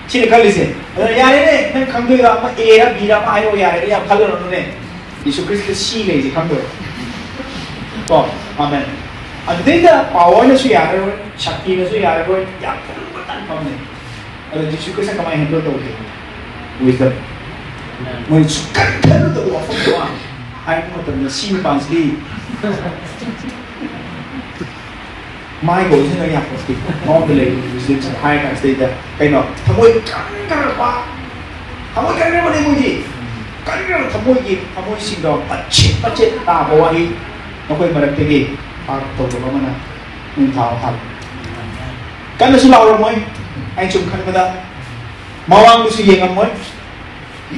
ꯁꯤꯅꯤ ꯈꯜꯂꯤꯁꯦ꯫ ꯑꯗꯨꯅ ꯌꯥꯔꯦꯅꯦ, ꯅꯪ ꯈꯪꯗꯣꯏꯔ ꯑꯃ A ꯔ B ꯔ ꯑꯃ ꯍꯥꯏꯔꯛꯑꯣ ꯌꯥꯔꯦ, ꯌꯥꯝ ꯈꯜꯂꯨꯔꯅꯨꯅꯦ꯫ ꯌꯦꯁꯨ ꯈ꯭ꯔꯤꯁꯇ ꯁꯤꯈꯩꯁꯦ ꯈꯪꯗꯣꯏꯔ? ꯀꯣ? ꯑꯃꯦꯟ꯫ ꯑꯗꯨꯗꯩꯗ power ꯅꯁꯨ ꯌꯥꯔꯔꯣꯏ, ꯁꯛꯇꯤꯅꯁꯨ ꯌꯥꯔꯔꯣꯏ, ꯌꯥꯝ ꯂꯨꯕ ꯇꯥꯟꯐꯝꯅꯦ꯫ ꯑꯗꯣ ꯖꯤꯁꯨ ꯈ꯭ꯔꯤꯁꯇ ꯀꯃꯥꯏꯅ handle ꯇꯧꯒꯦ? Wisdom꯫ ꯃꯣꯏ ꯁꯨꯛꯈꯟ ꯈꯜꯂꯨꯗꯕ ꯋꯥꯐꯝ ꯑꯃ ꯍꯥꯏꯕ ꯃꯇꯝꯗ ꯁꯤ ꯅꯨꯄꯥꯁꯤꯗꯤ ꯃꯥꯏ ꯒꯣꯜꯁꯤꯅ ꯌꯥꯄꯣꯠꯇꯦ꯫ ꯃꯉꯣꯟꯗ ꯂꯩꯔꯤꯕ ꯋꯤꯖꯗꯝꯁꯦ ꯍꯥꯏꯔ ꯀꯥꯟꯁꯤꯗꯩꯗ ꯀꯩꯅꯣ ꯊꯃꯣꯏ ꯀꯟꯈ꯭ꯔꯕ, ꯊꯃꯣꯏ ꯀꯟꯈ꯭ꯔꯕꯅꯦ ꯃꯣꯏꯗꯤ꯫ ꯀꯟꯈ꯭ꯔꯕ ꯊꯃꯣꯏꯒꯤ, ꯊꯃꯣꯏꯁꯤꯡꯗꯣ ꯃꯆꯦꯠ ꯃꯆꯦꯠ ꯇꯥꯕ ꯋꯥꯍꯩ ꯃꯈꯣꯏ ꯃꯔꯛꯇꯒꯤ ꯄꯥꯛ ꯇꯧꯗꯕ ꯑꯃꯅ ꯅꯤꯡꯊꯧ ꯍꯥꯜꯂꯤ꯫ ꯀꯟꯅꯁꯨ ꯂꯥꯎꯔꯝꯃꯣꯏ꯫ ꯑꯩ ꯁꯨꯝ ꯈꯟꯕꯗ ꯃꯃꯥꯡꯗꯁꯨ ꯌꯦꯡꯉꯝꯃꯣꯏ꯫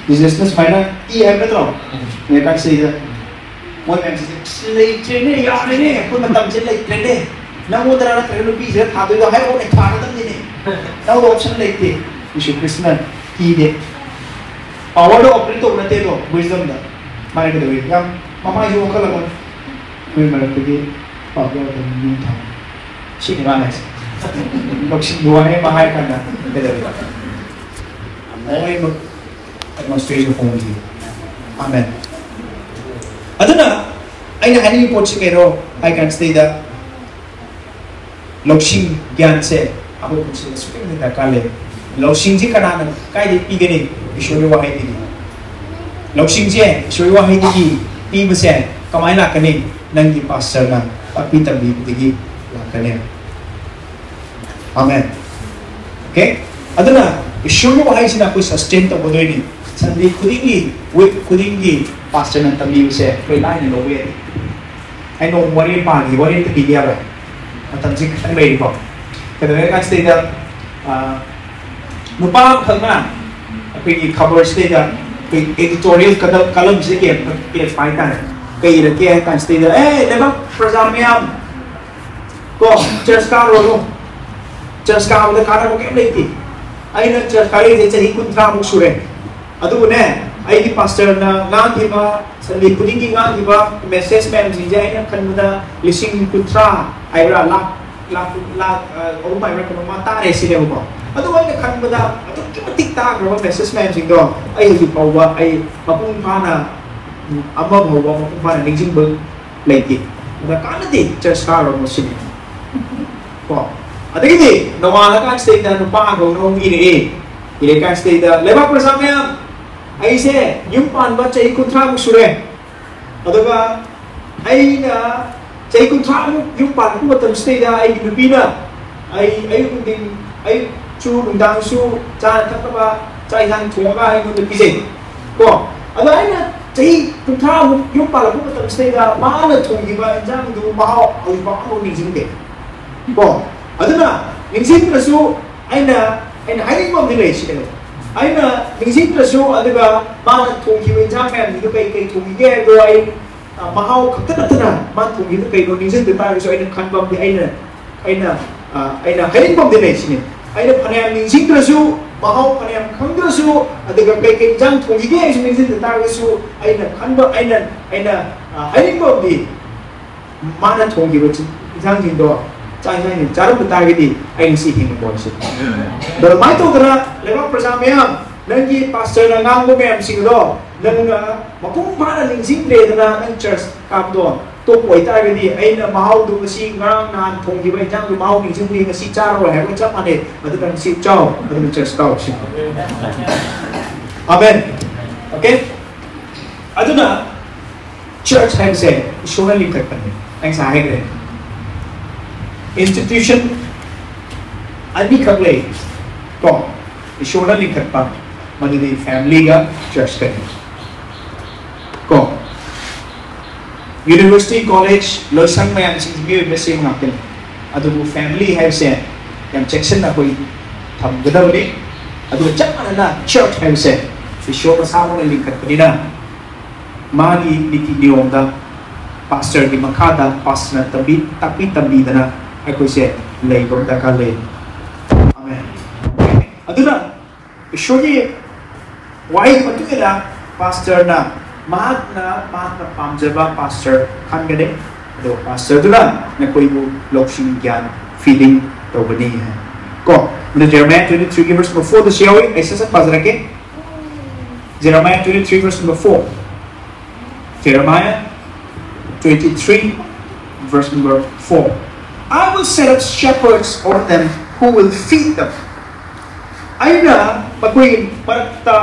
ꯕꯤꯖꯤꯅꯦꯁꯅ ꯁꯨꯃꯥꯏꯅ ꯏ ꯍꯥꯏꯕ ꯅꯠꯇ꯭ꯔꯣ? ꯂꯩꯀꯥꯏꯁꯤꯗ ꯃꯣꯏ ꯃꯌꯥꯝꯁꯤꯗꯤ "ꯑꯁ, ꯂꯩꯇ꯭ꯔꯦꯅꯦ, ꯌꯥꯔꯦꯅꯦ, ꯑꯩꯈꯣꯏ ꯃꯇꯝꯁꯦ ꯂꯩꯇ꯭ꯔꯦꯅꯦ, ꯅꯪꯉꯣꯟꯗꯔ ꯅꯠꯇ꯭ꯔꯒ ꯅꯨꯄꯤꯁꯤꯗ ꯊꯥꯗꯣꯏꯗꯣ ꯍꯥꯏꯔꯛꯑꯣꯅꯦ, ꯊꯥꯒꯗꯕꯅꯤꯅꯦ, ꯅꯪꯉꯣꯟꯗ option ꯂꯩꯇꯦ", ꯌꯦꯁꯨ ꯈ꯭ꯔꯤꯁꯇꯅ ꯄꯤꯗꯦ꯫ Power ꯗꯣ operate ꯇꯧꯕ ꯅꯠꯇꯦ ꯑꯗꯣ, wisdom ꯗ꯫ ꯃꯥꯅ ꯀꯩꯗꯧꯋꯤ? ꯌꯥꯝ ꯃꯃꯥꯏꯁꯨ ꯑꯣꯟꯈꯠꯂꯝꯃꯣꯏ꯫ ꯃꯣꯏ ꯃꯔꯛꯇꯒꯤ ꯄꯥꯞ ꯌꯥꯎꯗꯕ ꯃꯤ ꯑꯃ ꯊꯝꯃꯤ꯫ ꯁꯤꯅꯤ ꯃꯥꯅ ꯍꯥꯏꯁꯦ꯫ ꯂꯧꯁꯤꯡꯒꯤ ꯋꯥꯍꯩ ꯑꯃ ꯍꯥꯏꯔ ꯀꯥꯟꯗ ꯀꯩꯗꯧꯋꯤ? ꯂꯣꯏꯅꯃꯛ atmosphere ꯁꯦ ꯍꯣꯡꯈꯤ꯫ ꯑꯃꯦꯟ꯫ ꯑꯗꯨꯅ ꯑꯩꯅ ꯍꯥꯏꯅꯤꯡꯉꯤ ꯄꯣꯠꯁꯤ ꯀꯩꯅꯣ ꯍꯥꯏ ꯀꯥꯟꯁꯤꯗꯩꯗ, ꯂꯧꯁꯤꯡ ꯒ꯭ꯌꯥꯟꯁꯦ ꯑꯩꯈꯣꯏ ꯄꯨꯟꯁꯤꯗ ꯑꯁꯨꯛꯀꯤ ꯃꯇꯤꯛ ꯗꯔꯀꯥꯔ ꯂꯩ꯫ ꯂꯧꯁꯤꯡꯁꯦ ꯀꯅꯥꯅ ꯀꯥꯏꯗꯒꯤ ꯄꯤꯒꯅꯤ? ꯏꯁꯣꯔꯒꯤ ꯋꯥꯍꯩꯗꯒꯤ꯫ ꯂꯧꯁꯤꯡꯁꯦ ꯏꯁꯣꯔꯒꯤ ꯋꯥꯍꯩꯗꯒꯤ ꯄꯤꯕꯁꯦ ꯀꯃꯥꯏꯅ ꯂꯥꯛꯀꯅꯤ? ꯅꯪꯒꯤ ꯄꯥꯁꯇꯔꯅ ꯇꯥꯛꯄꯤ ꯇꯝꯕꯤꯕꯗꯒꯤ ꯂꯥꯛꯀꯅꯤ꯫ ꯑꯃꯦꯟ꯫ ꯑꯣꯀꯦ? ꯑꯗꯨꯅ ꯏꯁꯣꯔꯒꯤ ꯋꯥꯍꯩꯁꯤꯅ ꯑꯩꯈꯣꯏ ꯁꯁꯇꯦꯟ ꯇꯧꯒꯗꯣꯏꯅꯤ꯫ ꯁꯟꯗꯦ ꯈꯨꯗꯤꯡꯒꯤ, ꯋꯤꯛ ꯈꯨꯗꯤꯡꯒꯤ ꯄꯥꯁꯇꯔꯅ ꯇꯝꯕꯤꯕꯁꯦ ꯑꯩꯈꯣꯏ ꯂꯥꯏꯅ ꯂꯧꯕ ꯌꯥꯗꯦ꯫ ꯑꯩ ꯅꯣꯡꯃ ꯋꯥꯔꯤ ꯄꯥꯒꯦ, ꯋꯥꯔꯤ ꯑꯝꯇ ꯄꯤꯒꯦ ꯌꯥꯕ꯭ꯔꯥ? ꯃꯇꯝꯁꯤ ꯈꯤꯇꯪ ꯂꯩꯔꯤꯀꯣ꯫ ꯀꯩꯗꯧꯋꯦ ꯀꯥꯟꯁꯤꯗꯩꯗ, ꯑꯥ, ꯅꯨꯄꯥ ꯑꯃꯈꯛꯅ ꯑꯩꯈꯣꯏꯒꯤ ꯈꯕꯔꯁꯤꯗꯩꯗ ꯑꯩꯈꯣꯏ ꯑꯦꯗꯤꯇꯣꯔꯤꯌꯦꯜ ꯀꯂꯝꯁꯤꯗ ꯏꯔꯛꯄ ꯍꯥꯏꯇꯥꯔꯦ꯫ ꯀꯩ ꯏꯔꯛꯀꯦ ꯍꯥꯏ ꯀꯥꯟꯁꯤꯗꯩꯗ, "ꯑꯦ, ꯂꯩꯕꯥꯛ ꯄ꯭ꯔꯖꯥ ꯃꯌꯥꯝ, ꯀꯣ, ꯆꯔꯆ ꯀꯥꯔꯨꯔꯅꯨ꯫ ꯆꯔꯆ ꯀꯥꯕꯗ ꯀꯥꯟꯅꯕ ꯀꯩꯝ ꯂꯩꯇꯦ꯫ ꯑꯩꯅ ꯆꯔꯆ ꯀꯥꯔꯛꯏꯁꯦ ꯆꯍꯤ ꯀꯨꯟꯊ꯭ꯔꯥꯃꯨꯛ ꯁꯨꯔꯦ꯫ ꯑꯗꯨꯕꯨꯅꯦ, ꯑꯩꯒꯤ ꯄꯥꯁꯇꯔꯅ ꯉꯥꯡꯈꯤꯕ, ꯁꯟꯗꯦ ꯈꯨꯗꯤꯡꯒꯤ ꯉꯥꯡꯈꯤꯕ ꯃꯦꯁꯦꯖ ꯃꯌꯥꯝꯁꯤꯡꯁꯦ ꯑꯩꯅ ꯈꯟꯕꯗ ꯂꯤꯁꯤꯡ ꯀꯨꯟꯊ꯭ꯔꯥ ꯍꯥꯏꯕ꯭ꯔꯥ, ꯂꯥꯛ, ꯂꯥꯛ, ꯂꯥꯛ, ꯑ, ꯑꯍꯨꯝ ꯍꯥꯏꯕ꯭ꯔꯥ ꯀꯩꯅꯣꯝꯃ ꯇꯥꯔꯦ ꯁꯤꯅꯦꯕꯀꯣ꯫ ꯑꯗꯨꯕꯨ ꯑꯩꯅ ꯈꯟꯕꯗ ꯑꯗꯨꯛꯀꯤ ꯃꯇꯤꯛ ꯇꯥꯈ꯭ꯔꯕ ꯃꯦꯁꯦꯖ ꯃꯌꯥꯝꯁꯤꯡꯗꯣ ꯑꯩ ꯍꯧꯖꯤꯛ ꯐꯥꯎꯕ ꯑꯩ ꯃꯄꯨꯡ ꯐꯥꯅ, ꯎꯝ, ꯑꯃ ꯐꯥꯎꯕ ꯃꯄꯨꯡ ꯐꯥꯅ ꯅꯤꯡꯁꯤꯡꯕ ꯂꯩꯇꯦ꯫ ꯑꯗ ꯀꯥꯟꯅꯗꯦ, ꯆꯔꯆ ꯀꯥꯔꯨꯔꯅꯨ ꯁꯤꯅꯤ꯫ ꯀꯣ꯫ ꯑꯗꯒꯤꯗꯤ ꯅꯣꯡꯉꯥꯜꯂꯀꯥꯟꯁꯤꯗꯩꯗ ꯅꯨꯄꯥ ꯑꯃꯈꯛꯅ ꯑꯃꯨꯛ ꯏꯔꯛꯑꯦ꯫ ꯏꯔꯛꯀꯥꯟꯁꯤꯗꯩꯗ, "ꯂꯩꯕꯥꯛ ꯄ꯭ꯔꯖꯥ ꯃꯌꯥꯝ, ꯑꯩꯁꯦ ꯌꯨꯝ ꯄꯥꯟꯕ ꯆꯍꯤ ꯀꯨꯟꯊ꯭ꯔꯥꯃꯨꯛ ꯁꯨꯔꯦ꯫ ꯑꯗꯨꯒ ꯑꯩꯅ ꯆꯍꯤ ꯀꯨꯟꯊ꯭ꯔꯥꯃꯨꯛ ꯌꯨꯝ ꯄꯥꯟꯕ ꯃꯇꯝꯁꯤꯗꯩꯗ ꯑꯩꯒꯤ ꯅꯨꯄꯤꯅ ꯑꯩ ꯑꯌꯨꯛ ꯅꯨꯡꯊꯤꯟ, ꯑꯌꯨꯛꯁꯨ ꯅꯨꯡꯗꯥꯡꯁꯨ ꯆꯥꯅ ꯊꯛꯅꯕ ꯆꯥꯛ ꯏꯟꯁꯥꯡ ꯊꯣꯡꯉꯒ ꯑꯩꯉꯣꯟꯗ ꯄꯤꯖꯩ꯫ ꯀꯣ꯫ ꯑꯗꯣ ꯑꯩꯅ ꯆꯍꯤ ꯀꯨꯟꯊ꯭ꯔꯥꯃꯨꯛ ꯌꯨꯝ ꯄꯥꯜꯂꯛꯄ ꯃꯇꯝꯁꯤꯗꯩꯗ ꯃꯥꯅ ꯊꯣꯡꯈꯤꯕ ꯏꯟꯖꯥꯡꯗꯨ ꯃꯍꯥꯎ ꯍꯧꯖꯤꯛꯐꯥꯎ ꯑꯃꯐꯥꯎ ꯅꯤꯡꯁꯤꯡꯗꯦ꯫ ꯀꯣ꯫ ꯑꯗꯨꯅ ꯅꯤꯡꯁꯤꯡꯗ꯭ꯔꯁꯨ ꯑꯩꯅ, ꯑꯩꯅ ꯍꯥꯏꯅꯤꯡꯕ ꯑꯃꯗꯤ ꯂꯩ ꯁꯤꯗ꯫ ꯑꯩꯅ ꯅꯤꯡꯁꯤꯡꯗ꯭ꯔꯁꯨ, ꯑꯗꯨꯒ ꯃꯥꯅ ꯊꯣꯡꯈꯤꯕ ꯏꯟꯖꯥꯡ ꯃꯌꯥꯝꯁꯤꯡꯗꯣ ꯀꯩ ꯀꯩ ꯊꯣꯡꯈꯤꯒꯦ ꯍꯥꯏꯕꯗꯣ ꯑꯩ, ꯑ, ꯃꯍꯥꯎ ꯈꯛꯇ ꯅꯠꯇꯅ ꯃꯥꯅ ꯊꯣꯡꯈꯤꯕꯗꯣ ꯀꯩꯅꯣ ꯅꯤꯡꯁꯤꯡꯗ ꯇꯥꯔꯒꯁꯨ ꯑꯩꯅ ꯈꯟꯕ ꯑꯃꯗꯤ ꯑꯩꯅ, ꯑꯩꯅ, ꯑ, ꯑꯩꯅ ꯍꯥꯏꯅꯤꯡꯕ ꯑꯃꯗꯤ ꯂꯩ ꯁꯤꯅꯤ꯫ ꯑꯩꯅ ꯐꯅꯌꯥꯝ ꯅꯤꯡꯁꯤꯡꯗ꯭ꯔꯁꯨ, ꯃꯍꯥꯎ ꯐꯅꯌꯥꯝ ꯈꯪꯗ꯭ꯔꯁꯨ, ꯑꯗꯨꯒ ꯀꯩ ꯀꯩ ꯏꯟꯖꯥꯡ ꯊꯣꯡꯈꯤꯒꯦ ꯍꯥꯏꯁꯨ ꯅꯤꯡꯁꯤꯡꯗ ꯇꯥꯔꯒꯁꯨ ꯑꯩꯅ ꯈꯟꯕ, ꯑꯩꯅ, ꯑꯩꯅ, ꯑ, ꯍꯥꯏꯅꯤꯡꯕ ꯑꯃꯗꯤ ꯃꯥꯅ ꯊꯣꯡꯈꯤꯕ ꯆꯤ-, ꯏꯟꯁꯥꯡꯁꯤꯡꯗꯣ, ꯆꯥꯛ ꯏꯟꯁꯥꯡꯁꯤꯡ ꯆꯥꯔꯝꯕ ꯇꯥꯔꯒꯗꯤ ꯑꯩ ꯉꯁꯤ ꯍꯤꯡꯉꯝꯃꯣꯏ ꯁꯤꯅꯤ꯫ ꯑꯗꯣ ꯑꯗꯨꯃꯥꯏꯅ ꯇꯧꯗꯅ ꯂꯩꯕꯥꯛ ꯄ꯭ꯔꯖꯥ ꯃꯌꯥꯝ, ꯅꯪꯒꯤ ꯄꯥꯁꯇꯔꯅ ꯉꯥꯡꯕ ꯃꯌꯥꯝꯁꯤꯡꯗꯣ ꯅꯪꯅ ꯃꯄꯨꯡ ꯐꯥꯅ ꯅꯤꯡꯁꯤꯡꯗ꯭ꯔꯦꯗꯅ ꯅꯪ ꯆꯔꯆ ꯀꯥꯕꯗꯣ ꯇꯣꯛꯄ ꯑꯣꯏꯇꯥꯔꯒꯗꯤ ꯑꯩꯅ ꯃꯍꯥꯎꯗꯨ ꯉꯁꯤ ꯉꯔꯥꯡ ꯅꯍꯥꯟ ꯊꯣꯡꯈꯤꯕ ꯏꯟꯖꯥꯡꯗꯨ ꯃꯍꯥꯎ ꯅꯤꯡꯁꯤꯡꯕꯒꯤ ꯉꯁꯤ ꯆꯥꯔꯔꯣꯏ ꯍꯥꯏꯕꯒ ꯆꯞ ꯃꯥꯟꯅꯩ꯫ ꯑꯗꯨꯅ ꯉꯁꯤ ꯆꯥꯎ, ꯑꯗꯨꯅ ꯆꯔꯆ ꯀꯥꯎ ꯁꯤ꯫ ꯑꯃꯦꯟ꯫ ꯑꯣꯀꯦ? ꯑꯗꯨꯅ ꯆꯔꯆ ꯍꯥꯏꯕꯁꯦ ꯏꯁꯣꯔꯅ ꯂꯤꯡꯈꯠꯄꯅꯤ꯫ ꯑꯩ ꯉꯁꯥꯏ ꯍꯥꯏꯈ꯭ꯔꯦ, ꯏꯟꯁꯇꯤꯇ꯭ꯌꯨꯁꯟ ꯑꯅꯤꯈꯛ ꯂꯩ ꯀꯣ, ꯏꯁꯣꯔꯅ ꯂꯤꯡꯈꯠꯄ, ꯃꯗꯨꯗꯤ ꯐꯦꯃꯤꯂꯤꯒ ꯆꯔꯆꯀꯅꯤ ꯀꯣ꯫ ꯌꯨꯅꯤꯚꯔꯁꯤꯇꯤ, ꯀꯣꯂꯦꯖ, ꯂꯣꯏꯁꯪ ꯃꯌꯥꯝꯁꯤꯡꯁꯤ ꯃꯤꯑꯣꯏꯕꯅ ꯁꯦꯝꯕ ꯉꯥꯛꯇꯅꯤ꯫ ꯑꯗꯨꯕꯨ ꯐꯦꯃꯤꯂꯤ ꯍꯥꯏꯕꯁꯦ ꯌꯥꯝ ꯆꯦꯛꯁꯤꯟꯅ ꯑꯩꯈꯣꯏ ꯊꯝꯒꯗꯕꯅꯤ꯫ ꯑꯗꯨꯒ ꯆꯞ ꯃꯥꯟꯅꯅ ꯆꯔꯆ ꯍꯥꯏꯕꯁꯦ ꯏꯁꯣꯔ ꯃꯁꯥꯃꯛꯅ ꯂꯤꯡꯈꯠꯄꯅꯤꯅ ꯃꯥꯒꯤ ꯅꯤꯇꯤ ꯅꯤꯌꯣꯝꯗ ꯄꯥꯁꯇꯔꯒꯤ ꯃꯈꯥꯗ ꯄꯥꯁꯇꯔꯅ ꯇꯝꯕꯤ, ꯇꯥꯛꯄꯤ ꯇꯝꯕꯤꯗꯅ ꯑꯩꯈꯣꯏꯁꯦ ꯂꯩꯕ ꯑꯃ ꯗꯔꯀꯥꯔ ꯂꯩ꯫ ꯑꯃꯦꯟ꯫ ꯑꯗꯨꯅ ꯏꯁꯣꯔꯒꯤ ꯋꯥꯍꯩꯒꯤ ꯃꯇꯨꯡ ꯏꯟꯅ ꯄꯥꯁꯇꯔꯅ ꯃꯍꯥꯛꯅ, ꯃꯍꯥꯛꯅ ꯄꯥꯝꯖꯕ ꯄꯥꯁꯇꯔ ꯈꯟꯒꯅꯤ, ꯑꯗꯨꯒ ꯄꯥꯁꯇꯔꯗꯨꯅ ꯅꯈꯣꯏꯕꯨ ꯂꯧꯁꯤꯡ, ꯒ꯭ꯌꯥꯟ, ꯐꯤꯗꯤꯡ ꯇꯧꯒꯅꯤ ꯍꯥꯏ꯫ ꯀꯣ, ꯑꯗꯨ ꯖꯦꯔꯦꯃꯤꯌꯥ twenty three ꯒꯤ verse number four ꯗꯁꯨ ꯌꯥꯎꯏ꯫ ꯑꯩ ꯁꯠ ꯁꯠ ꯄꯥꯖꯔꯛꯀꯦ꯫ Jeremiah twenty three verse number four. Jeremiah twenty three verse number four. I will set up shepherds over them who will feed them. ꯑꯩꯅ ꯃꯈꯣꯏꯒꯤ ꯃꯔꯛꯇ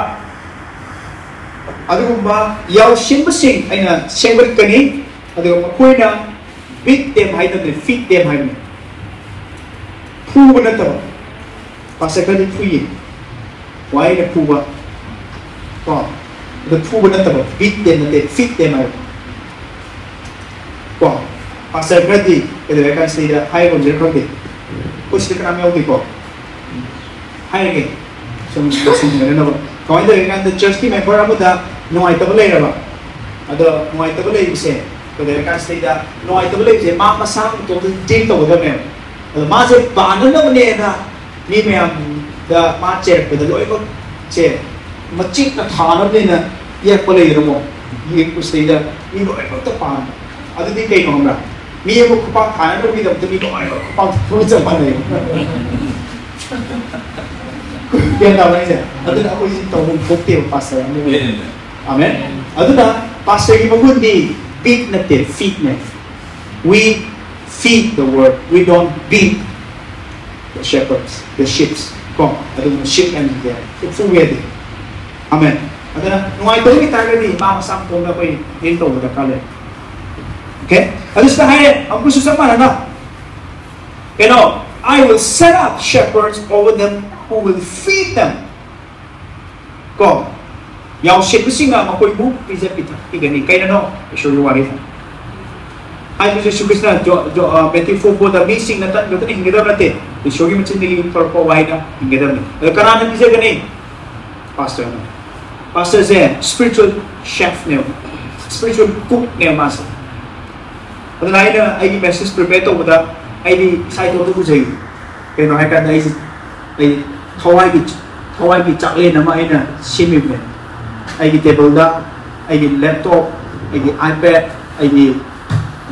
ꯑꯗꯨꯒꯨꯝꯕ ꯌꯥꯎꯁꯤꯟꯕꯁꯤꯡ ꯑꯩꯅ ꯁꯦꯝꯒꯠꯀꯅꯤ, ꯑꯗꯨꯒ ꯃꯈꯣꯏꯅ beat them ꯍꯥꯏꯗꯕꯅꯤ, feed them ꯍꯥꯏꯕꯅꯤ꯫ ꯐꯨꯕ ꯅꯠꯇꯕ꯫ ꯄꯥꯁꯇꯔ ꯈꯔꯗꯤ ꯐꯨꯏꯌꯦ꯫ ꯋꯥꯍꯩꯅ ꯐꯨꯕ꯫ ꯀꯣ? ꯑꯗꯨ ꯐꯨꯕ ꯅꯠꯇꯕ, beat them ꯅꯠꯇꯦ, feed them ꯍꯥꯏꯕ꯫ ꯀꯣ? ꯄꯥꯁꯇꯔ ꯈꯔꯗꯤ ꯀꯩꯗꯧꯋꯦ ꯍꯥꯏ ꯀꯥꯟꯁꯤꯗ ꯍꯥꯏꯔꯒꯨꯝꯁꯤꯔ ꯈꯪꯗꯦ꯫ ꯑꯩꯈꯣꯏ ꯁꯤꯗ ꯀꯅꯥꯝ ꯌꯥꯎꯗꯦꯀꯣ? ꯍꯥꯏꯔꯒꯦ꯫ ꯁꯨꯝ ꯂꯣꯏꯁꯤꯟꯅꯅꯕ꯫ ꯀꯃꯥꯏꯅ ꯇꯧꯒꯦ ꯍꯥꯏ ꯀꯥꯟꯗ ꯆꯔꯆꯀꯤ ꯃꯦꯝꯕꯔ ꯑꯃꯗ ꯅꯨꯡꯉꯥꯏꯇꯕ ꯂꯩꯔꯕ꯫ ꯑꯗꯣ ꯅꯨꯡꯉꯥꯏꯇꯕ ꯂꯩꯕꯁꯦ ꯀꯩꯗꯧꯋꯦ ꯍꯥꯏ ꯀꯥꯟꯁꯤꯗ ꯅꯨꯡꯉꯥꯏꯇꯕ ꯂꯩꯕꯁꯦ ꯃꯥ ꯃꯁꯥ ꯃꯇꯣꯝꯗ deal ꯇꯧꯒꯗꯕꯅꯦꯕ꯫ ꯑꯗꯣ ꯃꯥꯁꯦ ꯄꯥꯟꯅꯅꯕꯅꯦꯅ ꯃꯤ ꯃꯌꯥꯝꯗ ꯃꯥ ꯆꯦꯔꯛꯄꯗ ꯂꯣꯏꯅꯃꯛꯁꯦ ꯃꯆꯤꯛꯅ ꯊꯥꯅꯕꯅꯦꯅ ꯌꯦꯛꯄ ꯂꯩꯗꯅꯀꯣ꯫ ꯌꯦꯛꯄꯁꯤꯗꯩꯗ ꯃꯤ ꯂꯣꯏꯅꯃꯛꯇ ꯄꯥꯟꯕ꯫ ꯑꯗꯨꯗꯤ ꯀꯩꯅꯣ ꯈꯪꯕ꯭ꯔꯥ? ꯃꯤ ꯑꯃ ꯈꯨꯄꯥꯛ ꯊꯥꯅꯕꯒꯤꯗꯃꯛꯇ ꯃꯤ ꯂꯣꯏꯅꯃꯛ ꯈꯨꯄꯥꯛ ꯊꯥꯕ ꯆꯞ ꯃꯥꯟꯅꯩ꯫ ꯒ꯭ꯌꯥꯟ ꯇꯥꯕ꯭ꯔꯥ ꯑꯩꯁꯦ? ꯑꯗꯨꯅ ꯑꯩꯈꯣꯏꯁꯤ ꯇꯧꯐꯝ ꯊꯣꯛꯇꯦꯕ ꯄꯥꯁꯇꯔ ꯑꯃ ꯑꯣꯏꯅ꯫ ꯑꯃꯦꯟ꯫ ꯑꯗꯨꯅ ꯄꯥꯁꯇꯔꯒꯤ ꯃꯒꯨꯟꯗꯤ Beat ꯅꯠꯇꯦ, feed ꯅꯦ. We feed the word. We don't beat the shepherds, the sheeps. ꯀꯣ, ꯑꯗꯨꯒꯨꯝꯕ sheep ꯑꯅꯤꯁꯦ ꯐꯨꯕ ꯌꯥꯗꯦ. ꯑꯃꯦꯟ. ꯑꯗꯨꯅ ꯅꯨꯡꯉꯥꯏꯇꯕ ꯂꯩꯇꯥꯔꯒꯗꯤ ꯃꯥ ꯃꯁꯥ ꯃꯇꯣꯝꯗ ꯑꯩꯈꯣꯏ ꯍꯦꯟ ꯇꯧꯕ ꯗꯔꯀꯥꯔ ꯂꯩ. ꯑꯣꯀꯦ? ꯑꯗꯨ ꯁꯤꯗ ꯍꯥꯏꯔꯦ, ꯑꯃꯨꯛꯀꯁꯨ ꯆꯞ ꯃꯥꯟꯅꯅ, ꯀꯩꯅꯣ, "I will set up shepherds over them who will feed them." ꯀꯣ, ꯌꯥꯎꯁꯦꯠꯄꯁꯤꯡꯅ ꯃꯈꯣꯏꯕꯨ ꯄꯤꯖ ꯄꯤꯊꯛꯄꯤꯒꯅꯤ꯫ ꯀꯩꯅꯣ? ꯏꯁꯣꯔꯒꯤ ꯋꯥꯍꯩ꯫ ꯍꯥꯏꯕꯁꯦ ꯌꯦꯁꯨ ꯈ꯭ꯔꯤꯁꯇꯅ ꯖꯣ-, ꯖꯣ-, ꯑ, ꯃꯦꯊ꯭ꯌꯨ ꯐꯣꯔ ꯐꯣꯔꯗ, "ꯃꯤꯁꯤꯡꯅ ꯇꯟ ꯈꯛꯇꯅ ꯍꯤꯡꯒꯗꯕ ꯅꯠꯇꯦ, ꯏꯁꯣꯔꯒꯤ ꯃꯆꯤꯟꯗꯒꯤ ꯊꯣꯔꯛꯄ ꯋꯥꯍꯩꯅ ꯍꯤꯡꯒꯗꯕꯅꯤ"꯫ ꯑꯗꯣ ꯀꯅꯥꯅ ꯄꯤꯖꯒꯅꯤ? ꯄꯥꯁꯇꯔꯅ꯫ ꯄꯥꯁꯇꯔꯁꯦ spiritual chef ꯅꯦꯕ, spiritual cook ꯅꯦꯕ ꯃꯥꯁꯦ꯫ ꯑꯗꯨꯅ ꯑꯩꯅ ꯑꯩꯒꯤ message prepare ꯇꯧꯕꯗ ꯑꯩꯗꯤ ꯏꯁꯥ ꯏꯇꯣꯝꯇ ꯎꯖꯩ꯫ ꯀꯩꯅꯣ ꯍꯥꯏꯀꯥꯟꯗ ꯑꯩꯁꯦ, ꯑꯩ ꯊꯋꯥꯏꯒꯤ, ꯊꯋꯥꯏꯒꯤ ꯆꯥꯛꯂꯦꯟ ꯑꯃ ꯑꯩꯅ ꯁꯦꯝꯃꯤꯕꯅꯦ꯫ ꯑꯩꯒꯤ ꯇꯦꯕꯜꯗ ꯑꯩꯒꯤ laptop, ꯑꯩꯒꯤ iPad, ꯑꯩꯒꯤ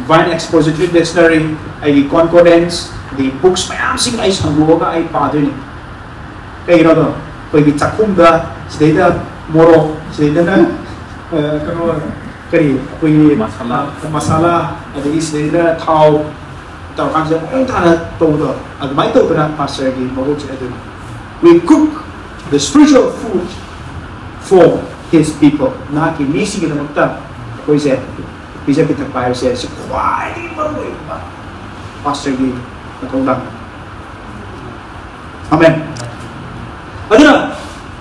Vine Expository Dictionary, ꯑꯩꯒꯤ concordance, ꯑꯗꯒꯤ books ꯃꯌꯥꯝꯁꯤꯡ ꯑꯩ ꯁꯟꯗꯣꯛꯑꯒ ꯑꯩ ꯄꯥꯗꯣꯏꯅꯦ꯫ ꯀꯩꯒꯤꯅꯣꯗꯣ, ꯑꯩꯈꯣꯏꯒꯤ ꯆꯥꯛꯈꯨꯝꯗ ꯁꯤꯗꯩꯗ ꯃꯣꯔꯣꯛ, ꯁꯤꯗꯩꯗꯅ, ꯑ, ꯀꯩꯅꯣ, ꯀꯔꯤ, ꯑꯩꯈꯣꯏꯒꯤ ꯃꯁꯥꯂꯥ꯫ ꯃꯁꯥꯂꯥ, ꯑꯗꯒꯤ ꯁꯤꯗꯩꯗ ꯊꯥꯎ ꯇꯧꯔꯀꯥꯟꯁꯤꯗ ꯃꯑꯣꯡ ꯇꯥꯅ ꯇꯧꯕꯗꯣ, ꯑꯗꯨꯃꯥꯏꯅ ꯇꯧꯗꯅ ꯄꯥꯁꯇꯔꯒꯤ ꯃꯍꯨꯠꯁꯦ ꯑꯗꯨꯅꯤ꯫ We cook the spiritual food for his people. ꯃꯍꯥꯛꯀꯤ ꯃꯤꯁꯤꯡꯒꯤꯗꯃꯛꯇ ꯑꯩꯈꯣꯏꯁꯦ ꯄꯤꯖ ꯄꯤꯊꯛꯄ ꯍꯥꯏꯕꯁꯦ ꯁꯤ ꯈ꯭ꯋꯥꯏꯗꯒꯤ ꯃꯔꯨꯑꯣꯏꯕ ꯄꯥꯁꯇꯔꯒꯤ ꯃꯊꯧꯗꯥꯡꯅꯤ꯫ ꯑꯃꯦꯟ꯫ ꯑꯗꯨꯅ,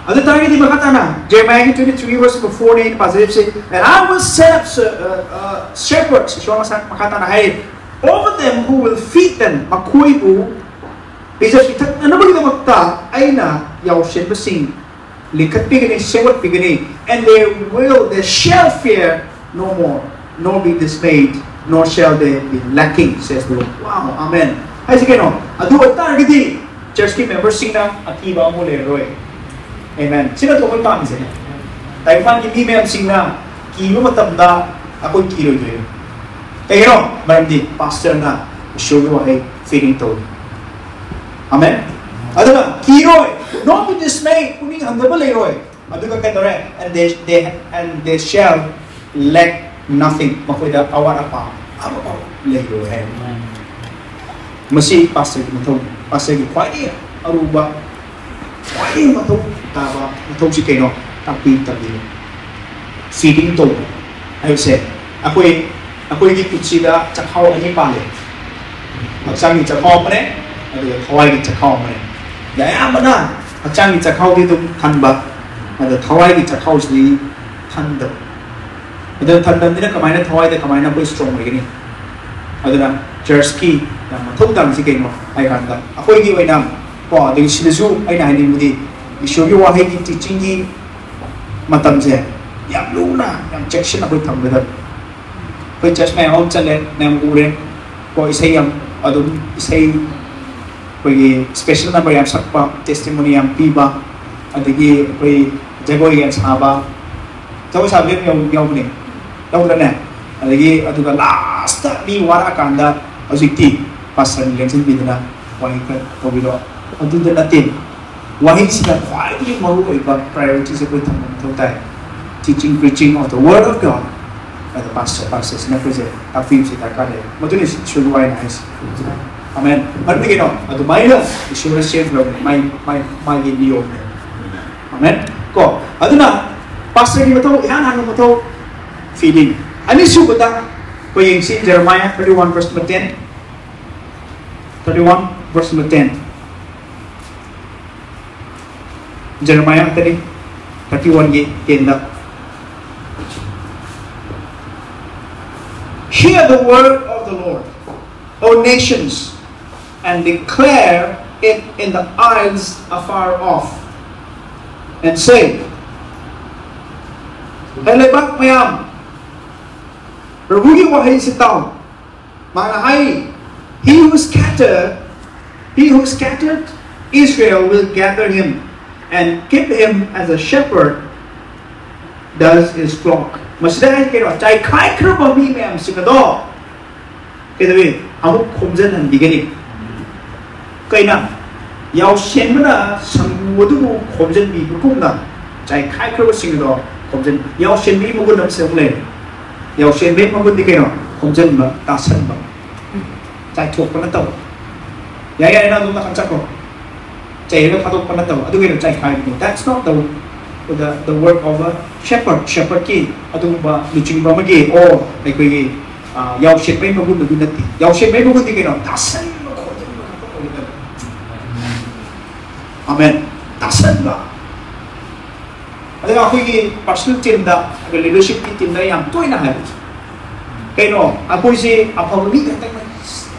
ꯑꯗꯨ ꯇꯥꯔꯒꯗꯤ ꯃꯈꯥ ꯇꯥꯅ Jeremiah twenty-three verse four ꯅꯦ ꯑꯩꯅ ꯄꯥꯖꯔꯤꯕꯁꯦ, "And I will set up, uh, uh, shepherds," ꯏꯁꯣꯔ ꯃꯁꯥ ꯃꯈꯥ ꯇꯥꯅ ꯍꯥꯏꯔꯤ, "over them who will feed them," ꯃꯈꯣꯏꯕꯨ ꯄꯤꯖ ꯄꯤꯊꯛꯅꯅꯕꯒꯤꯗꯃꯛꯇ ꯑꯩꯅ ꯌꯥꯎꯁꯦꯟꯕꯁꯤꯡ ꯂꯤꯡꯈꯠꯄꯤꯒꯅꯤ, ꯁꯦꯝꯒꯠꯄꯤꯒꯅꯤ, "and they will, they shall fear no more, nor be dismayed, nor shall they be lacking," says the Lord. Wow, amen. ꯍꯥꯏꯁꯤ ꯀꯩꯅꯣ? ꯑꯗꯨ ꯑꯣꯏꯇꯥꯔꯒꯗꯤ church ꯀꯤ member ꯁꯤꯡꯅ ꯑꯀꯤꯕ ꯑꯃꯨꯛ ꯂꯩꯔꯔꯣꯏ꯫ Amen. ꯁꯤꯅ ꯑꯩꯈꯣꯏ ꯄꯥꯝꯃꯤꯁꯦ꯫ ꯇꯥꯏꯕꯪꯄꯥꯟꯒꯤ ꯃꯤ ꯃꯌꯥꯝꯁꯤꯡꯅ ꯀꯤꯕ ꯃꯇꯝꯗ ꯑꯩꯈꯣꯏ ꯀꯤꯔꯣꯏꯗꯣꯏꯅꯤ꯫ ꯀꯩꯒꯤꯅꯣ? ꯃꯔꯝꯗꯤ ꯄꯥꯁꯇꯔꯅ ꯏꯁꯣꯔꯒꯤ ꯋꯥꯍꯩ feeding ꯇꯧꯔꯤ꯫ Amen. ꯑꯗꯨꯅ ꯀꯤꯔꯣꯏ, "Not be dismayed," ꯄꯨꯛꯅꯤꯡ ꯍꯟꯊꯕ ꯂꯩꯔꯣꯏ꯫ ꯑꯗꯨꯒ ꯀꯩꯗꯧꯔꯦ? "And they, they, and they shall lack Nothing, ꯃꯈꯣꯏꯗ ꯑꯋꯥꯠ ꯑꯄꯥ ꯑꯃꯐꯥꯎ ꯂꯩꯔꯣꯏ ꯍꯥꯏ꯫ ꯃꯁꯤ ꯄꯥꯁꯇꯔꯒꯤ ꯃꯊꯧ, ꯄꯥꯁꯇꯔꯒꯤ ꯈ꯭ꯋꯥꯏꯗꯒꯤ ꯑꯔꯨꯕ, ꯈ꯭ꯋꯥꯏꯗꯒꯤ ꯃꯊꯧ ꯇꯥꯕ ꯃꯊꯧꯁꯤ ꯀꯩꯅꯣ? ꯇꯥꯛꯄꯤ ꯇꯝꯕꯤꯕ, ꯐꯤꯗꯤꯡ ꯇꯧꯕ ꯍꯥꯏꯕꯁꯦ꯫ ꯑꯩꯈꯣꯏ, ꯑꯩꯈꯣꯏꯒꯤ ꯈꯨꯠꯁꯤꯗ ꯆꯈꯥꯎ ꯑꯅꯤ ꯄꯥꯜꯂꯦ꯫ ꯍꯛꯆꯥꯡꯒꯤ ꯆꯈꯥꯎ ꯑꯃꯅꯦ, ꯑꯗꯨꯒ ꯊꯋꯥꯏꯒꯤ ꯆꯈꯥꯎ ꯑꯃꯅꯦ꯫ ꯑꯗ ꯑꯌꯥꯝꯕꯅ ꯍꯛꯆꯥꯡꯒꯤ ꯆꯈꯥꯎꯗꯤ ꯑꯗꯨꯝ ꯊꯟꯕ, ꯑꯗ ꯊꯋꯥꯏꯒꯤ ꯆꯈꯥꯎꯁꯤꯗꯤ ꯊꯟꯗꯕ꯫ ꯑꯗꯨꯅ ꯊꯟꯗꯕꯅꯤꯅ ꯀꯃꯥꯏꯅ ꯊꯋꯥꯏꯗ ꯀꯃꯥꯏꯅ ꯑꯩꯈꯣꯏ ꯁ꯭ꯇꯔꯣꯡ ꯑꯣꯏꯒꯅꯤ? ꯑꯗꯨꯅ ꯆꯔꯆꯀꯤ ꯌꯥꯝ ꯃꯊꯧ ꯇꯥꯕꯁꯤ ꯀꯩꯅꯣ ꯍꯥꯏ ꯀꯥꯟꯗ, ꯑꯩꯈꯣꯏꯒꯤ ꯑꯣꯏꯅ ꯀꯣ, ꯑꯗꯒꯤ ꯁꯤꯗꯁꯨ ꯑꯩꯅ ꯍꯥꯏꯅꯤꯡꯕꯗꯤ, ꯏꯁꯣꯔꯒꯤ ꯋꯥꯍꯩꯒꯤ ꯇꯤꯆꯤꯡꯒꯤ ꯃꯇꯝꯁꯦ ꯌꯥꯝ ꯂꯨꯅ, ꯌꯥꯝ ꯆꯦꯛꯁꯤꯟꯅ ꯑꯩꯈꯣꯏ ꯊꯝꯒꯗꯕ꯫ ꯑꯩꯈꯣꯏ ꯆꯔꯆ ꯃꯌꯥꯝ ꯑꯃ ꯆꯠꯂꯦ, ꯃꯌꯥꯝ ꯎꯔꯦ ꯀꯣ, ꯏꯁꯩ ꯌꯥꯝ ꯑꯗꯨꯝ, ꯏꯁꯩ ꯑꯩꯈꯣꯏꯒꯤ ꯁ꯭ꯄꯦꯁꯦꯜ ꯅꯝꯕꯔ ꯌꯥꯝ ꯁꯛꯄ, ꯇꯦꯁꯇꯤꯃꯣꯅꯤ ꯌꯥꯝ ꯄꯤꯕ, ꯑꯗꯒꯤ ꯑꯩꯈꯣꯏ ꯖꯒꯣꯏ ꯌꯥꯝ ꯁꯥꯕ, ꯖꯒꯣꯏ ꯁꯥꯕ ꯌꯥꯝ ꯌꯥꯎ-, ꯌꯥꯎꯕꯅꯦ, ꯌꯥꯎꯗ꯭ꯔꯅꯦ? ꯑꯗꯒꯤ ꯑꯗꯨꯒ ꯂꯥꯁꯇ ꯃꯤ ꯋꯥꯔꯛꯑꯀꯥꯟꯗ ꯍꯧꯖꯤꯛꯇꯤ ꯄꯥꯁꯇꯔꯅ ꯂꯦꯡꯁꯤꯟꯕꯤꯗꯅ ꯋꯥꯍꯩ ꯈꯔ ꯇꯧꯕꯤꯔꯣ, ꯑꯗꯨꯗ ꯅꯠꯇꯦ꯫ ꯋꯥꯍꯩꯁꯤꯅ ꯈ꯭ꯋꯥꯏꯗꯒꯤ ꯃꯔꯨꯑꯣꯏꯕ ꯄ꯭ꯔꯥꯏꯌꯣꯔꯤꯇꯤꯁꯦ ꯑꯩꯈꯣꯏ ꯊꯝꯕ ꯃꯊꯧ ꯇꯥꯏ꯫ Teaching, preaching of the word of God꯫ ꯑꯗ ꯄꯥꯁꯇꯔ, ꯄꯥꯁꯇꯔꯁꯤꯅ ꯑꯩꯈꯣꯏꯁꯦ ꯇꯥꯛꯄꯤꯕꯁꯦ ꯗꯔꯀꯥꯔ ꯂꯩ꯫ ꯃꯗꯨꯅ ꯏꯁꯣꯔꯒꯤ ꯋꯥꯍꯩꯅ ꯍꯥꯏꯁꯦ꯫ ꯑꯃꯦꯟ꯫ ꯃꯔꯝꯗꯤ ꯀꯩꯅꯣ? ꯑꯗꯨꯃꯥꯏꯅ ꯏꯁꯣꯔꯅ ꯁꯦꯝꯈ꯭ꯔꯕꯅꯤ, ꯃꯥꯏ, ꯃꯥꯏ, ꯃꯥꯒꯤ ꯅꯤꯌꯣꯝꯅꯦ꯫ ꯑꯃꯦꯟ꯫ ꯀꯣ, ꯑꯗꯨꯅ ꯄꯥꯁꯇꯔꯒꯤ ꯃꯊꯧ, ꯏꯍꯥꯟ ꯍꯥꯟꯕ ꯃꯊꯧ, feeding꯫ ꯑꯅꯤꯁꯨꯕꯗ ꯑꯩꯈꯣꯏ ꯌꯦꯡꯁꯤ, Jeremiah thirty one verse number ten꯫ Thirty one verse number ten꯫ Jeremiah ꯈꯛꯇꯅꯤ, thirty one ꯒꯤ ten the. Hear the word of the Lord, O nations, and declare it in the isles afar off, and say, ꯍꯦ ꯂꯩꯕꯥꯛ ꯃꯌꯥꯝ, ꯄ꯭ꯔꯚꯨꯒꯤ ꯋꯥꯍꯩꯁꯤ ꯇꯥꯎ꯫ ꯃꯥꯅ ꯍꯥꯏ, He who scattered, he who scattered Israel will gather him and keep him as a shepherd does his flock. ꯃꯁꯤꯗ ꯍꯥꯏ ꯀꯩꯅꯣ? ꯆꯥꯏꯈꯥꯏꯈ꯭ꯔꯕ ꯃꯤ ꯃꯌꯥꯝꯁꯤꯡ ꯑꯗꯣ ꯀꯩꯗꯧꯏ? ꯑꯃꯨꯛ ꯈꯣꯝꯖꯤꯟꯍꯟꯕꯤꯒꯅꯤ꯫ ꯀꯩꯅ? ꯌꯥꯎꯁꯦꯟꯕꯅ ꯁꯪꯒꯨ ꯑꯗꯨꯕꯨ ꯈꯣꯝꯖꯤꯟꯕꯤꯕꯒꯨꯝꯅ ꯆꯥꯏꯈꯥꯏꯈ꯭ꯔꯕꯁꯤꯡ ꯑꯗꯣ ꯈꯣꯝꯖꯤꯟ-, ꯌꯥꯎꯁꯦꯟꯕꯒꯤ ꯃꯒꯨꯟ ꯑꯃꯁꯨ ꯑꯃꯨꯛ ꯂꯩꯔꯦ꯫ ꯌꯥꯎꯁꯦꯟꯕꯒꯤ ꯃꯒꯨꯟꯗꯤ ꯀꯩꯅꯣ? ꯈꯣꯝꯖꯤꯟꯕ, ꯇꯥꯁꯟꯕ, ꯆꯥꯏꯊꯣꯛꯄ ꯅꯠꯇꯕ꯫ ꯌꯥꯏ ꯌꯥꯏ, ꯅꯪ ꯑꯗꯨꯝ ꯅꯥꯀꯟ ꯆꯠꯈ꯭ꯔꯣ꯫ ꯆꯩꯔꯒ ꯊꯥꯗꯣꯛꯄ ꯅꯠꯇꯕ, ꯑꯗꯨ ꯀꯩꯅꯣ? ꯆꯥꯏꯈꯥꯏꯕꯅꯤ꯫ That's not the, the, the work of a shepherd. Shepherdꯀꯤ ꯑꯗꯨꯒꯨꯝꯕ ꯂꯨꯆꯤꯡꯕ ꯑꯃꯒꯤ, ꯑꯣ, ꯑꯩꯈꯣꯏꯒꯤ, ꯑ, ꯌꯥꯎꯁꯦꯟꯕꯒꯤ ꯃꯒꯨꯟ ꯑꯗꯨ ꯅꯠꯇꯦ꯫ ꯌꯥꯎꯁꯦꯟꯕꯒꯤ ꯃꯒꯨꯟꯗꯤ ꯀꯩꯅꯣ? ꯇꯥꯁꯟꯕ ꯈꯣꯠꯆꯟꯕ ꯈꯛꯇ ꯑꯣꯏꯒꯗꯕꯅꯤ꯫ ꯑꯃꯦꯟ꯫ ꯇꯥꯁꯟꯕ꯫ ꯑꯗꯨꯒ ꯑꯩꯈꯣꯏꯒꯤ personal teamꯗ, ꯑꯗꯨꯒ leadershipꯀꯤ teamꯗ ꯌꯥꯝ ꯇꯣꯏꯅ ꯍꯥꯏꯕ, ꯀꯩꯅꯣ, ꯑꯩꯈꯣꯏꯁꯦ ꯑꯐꯕ ꯃꯤ ꯈꯛꯇꯪ,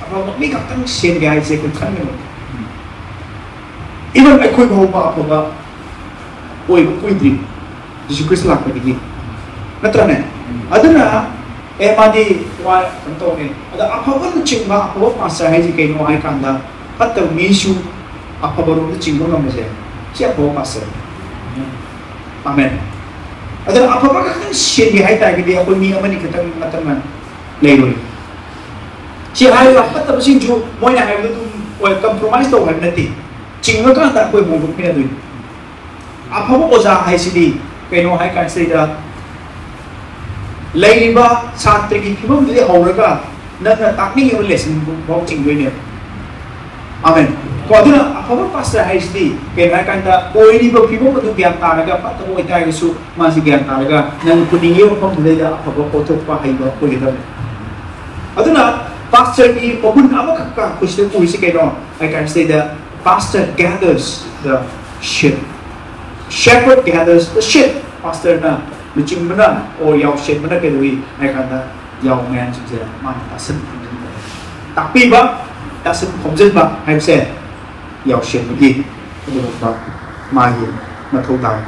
ꯑꯐꯕ ꯃꯤ ꯈꯛꯇꯪ ꯁꯦꯝꯒꯦ ꯍꯥꯏꯁꯦ ꯑꯩꯈꯣꯏ ꯈꯟꯒꯅꯨ꯫ Even ꯑꯩꯈꯣꯏ ꯐꯥꯎꯕ ꯑꯐꯕ ꯑꯣꯏꯕ ꯀꯨꯏꯗ꯭ꯔꯤ ꯖꯤꯁꯨ ꯈ꯭ꯔꯤꯁꯇ ꯂꯥꯛꯄꯗꯒꯤ, ꯅꯠꯇ꯭ꯔꯅꯦ? ꯑꯗꯨꯅ, ꯑꯦ, ꯃꯥꯗꯤ ꯋꯥ ꯀꯩꯅꯣ ꯇꯧꯔꯦ, ꯑꯗ ꯑꯐꯕ ꯂꯨꯆꯤꯡꯕ, ꯑꯐꯕ pastor ꯍꯥꯏꯁꯦ ꯀꯩꯅꯣ ꯍꯥꯏ ꯀꯥꯟꯗ, ꯐꯠꯇꯕ ꯃꯤꯁꯨ ꯑꯐꯕꯔꯣꯝꯗ ꯆꯤꯡꯕ ꯉꯝꯕꯁꯦ, ꯁꯤ ꯑꯐꯕ pastor꯫ ꯑꯃꯦꯟ꯫ ꯑꯗꯨꯅ ꯑꯐꯕ ꯈꯛꯇꯪ ꯁꯦꯝꯒꯦ ꯍꯥꯏ ꯇꯥꯔꯒꯗꯤ ꯑꯩꯈꯣꯏ ꯃꯤ ꯑꯃꯅꯤ ꯈꯛꯇꯪ ꯅꯠꯇꯅ ꯂꯩꯔꯣꯏ꯫ ꯁꯤ ꯍꯥꯏꯔꯤꯕ ꯐꯠꯇꯕꯁꯤꯡꯁꯨ ꯃꯣꯏꯅ ꯍꯥꯏꯕꯗꯨ ꯑꯗꯨꯝ ꯍꯣꯏ, compromise ꯇꯧ ꯍꯥꯏꯕ ꯅꯠꯇꯦ꯫ ꯆꯤꯡꯉꯀꯥꯟꯗ ꯑꯩꯈꯣꯏ ꯍꯣꯡꯗꯣꯛꯃꯤꯟꯅꯗꯣꯏꯅꯤ꯫ ꯑꯐꯕ ꯑꯣꯖꯥ ꯍꯥꯏꯁꯤꯗꯤ ꯀꯩꯅꯣ ꯍꯥꯏ ꯀꯥꯟꯁꯤꯗ, ꯂꯩꯔꯤꯕ ꯁꯥꯇ꯭ꯔꯒꯤ ꯐꯤꯕꯝꯗꯨꯗꯤ ꯍꯧꯔꯒ ꯅꯪꯅ ꯇꯥꯛꯅꯤꯡꯉꯤꯕ lesson ꯐꯥꯎ ꯆꯤꯡꯗꯣꯏꯅꯦꯕ꯫ ꯑꯃꯦꯟ꯫ ꯀꯣ, ꯑꯗꯨꯅ ꯑꯐꯕ pastor ꯍꯥꯏꯁꯤꯗꯤ ꯀꯩꯅꯣ ꯍꯥꯏ ꯀꯥꯟꯗ, ꯑꯣꯏꯔꯤꯕ ꯐꯤꯕꯝ ꯑꯗꯨ ꯒ꯭ꯌꯥꯟ ꯇꯥꯔꯒ, ꯐꯠꯇꯕ ꯑꯣꯏꯇꯥꯔꯒꯁꯨ ꯃꯥꯁꯤ ꯒ꯭ꯌꯥꯟ ꯇꯥꯔꯒ ꯅꯪ ꯄꯨꯅꯤꯡꯉꯤꯕ ꯃꯐꯝꯗꯨꯗꯩꯗ ꯑꯐꯕ ꯄꯣꯠꯊꯣꯛꯄ ꯍꯩꯕ ꯑꯣꯏꯒꯗꯕꯅꯤ꯫ ꯑꯗꯨꯅ pastorꯒꯤ ꯃꯒꯨꯟ ꯑꯃꯈꯛꯀ ꯑꯩꯈꯣꯏ ꯁꯤꯗ ꯎꯔꯤꯁꯤ ꯀꯩꯅꯣ ꯍꯥꯏ ꯀꯥꯟꯁꯤꯗꯩꯗ, pastor gathers the sheep, shepherd gathers the sheep꯫ Pastorꯅ, ꯂꯨꯆꯤꯡꯕꯅ, ꯑꯣ, ꯌꯥꯎꯁꯦꯟꯕꯅ ꯀꯩꯗꯧꯏ ꯍꯥꯏ ꯀꯥꯟꯗ, ꯌꯥꯎ ꯃꯌꯥꯝꯁꯤꯡꯁꯦ ꯃꯥꯅ ꯇꯥꯁꯟ ꯈꯣꯝꯖꯤꯟꯕ, ꯇꯥꯛꯄꯤꯕ, ꯇꯥꯁꯟ ꯈꯣꯝꯖꯤꯟꯕ ꯍꯥꯏꯕꯁꯦ ꯌꯥꯎꯁꯦꯟꯕꯒꯤ ꯑꯗꯨꯒꯨꯝꯕ ꯃꯥꯒꯤ ꯃꯊꯧ ꯇꯥꯏ꯫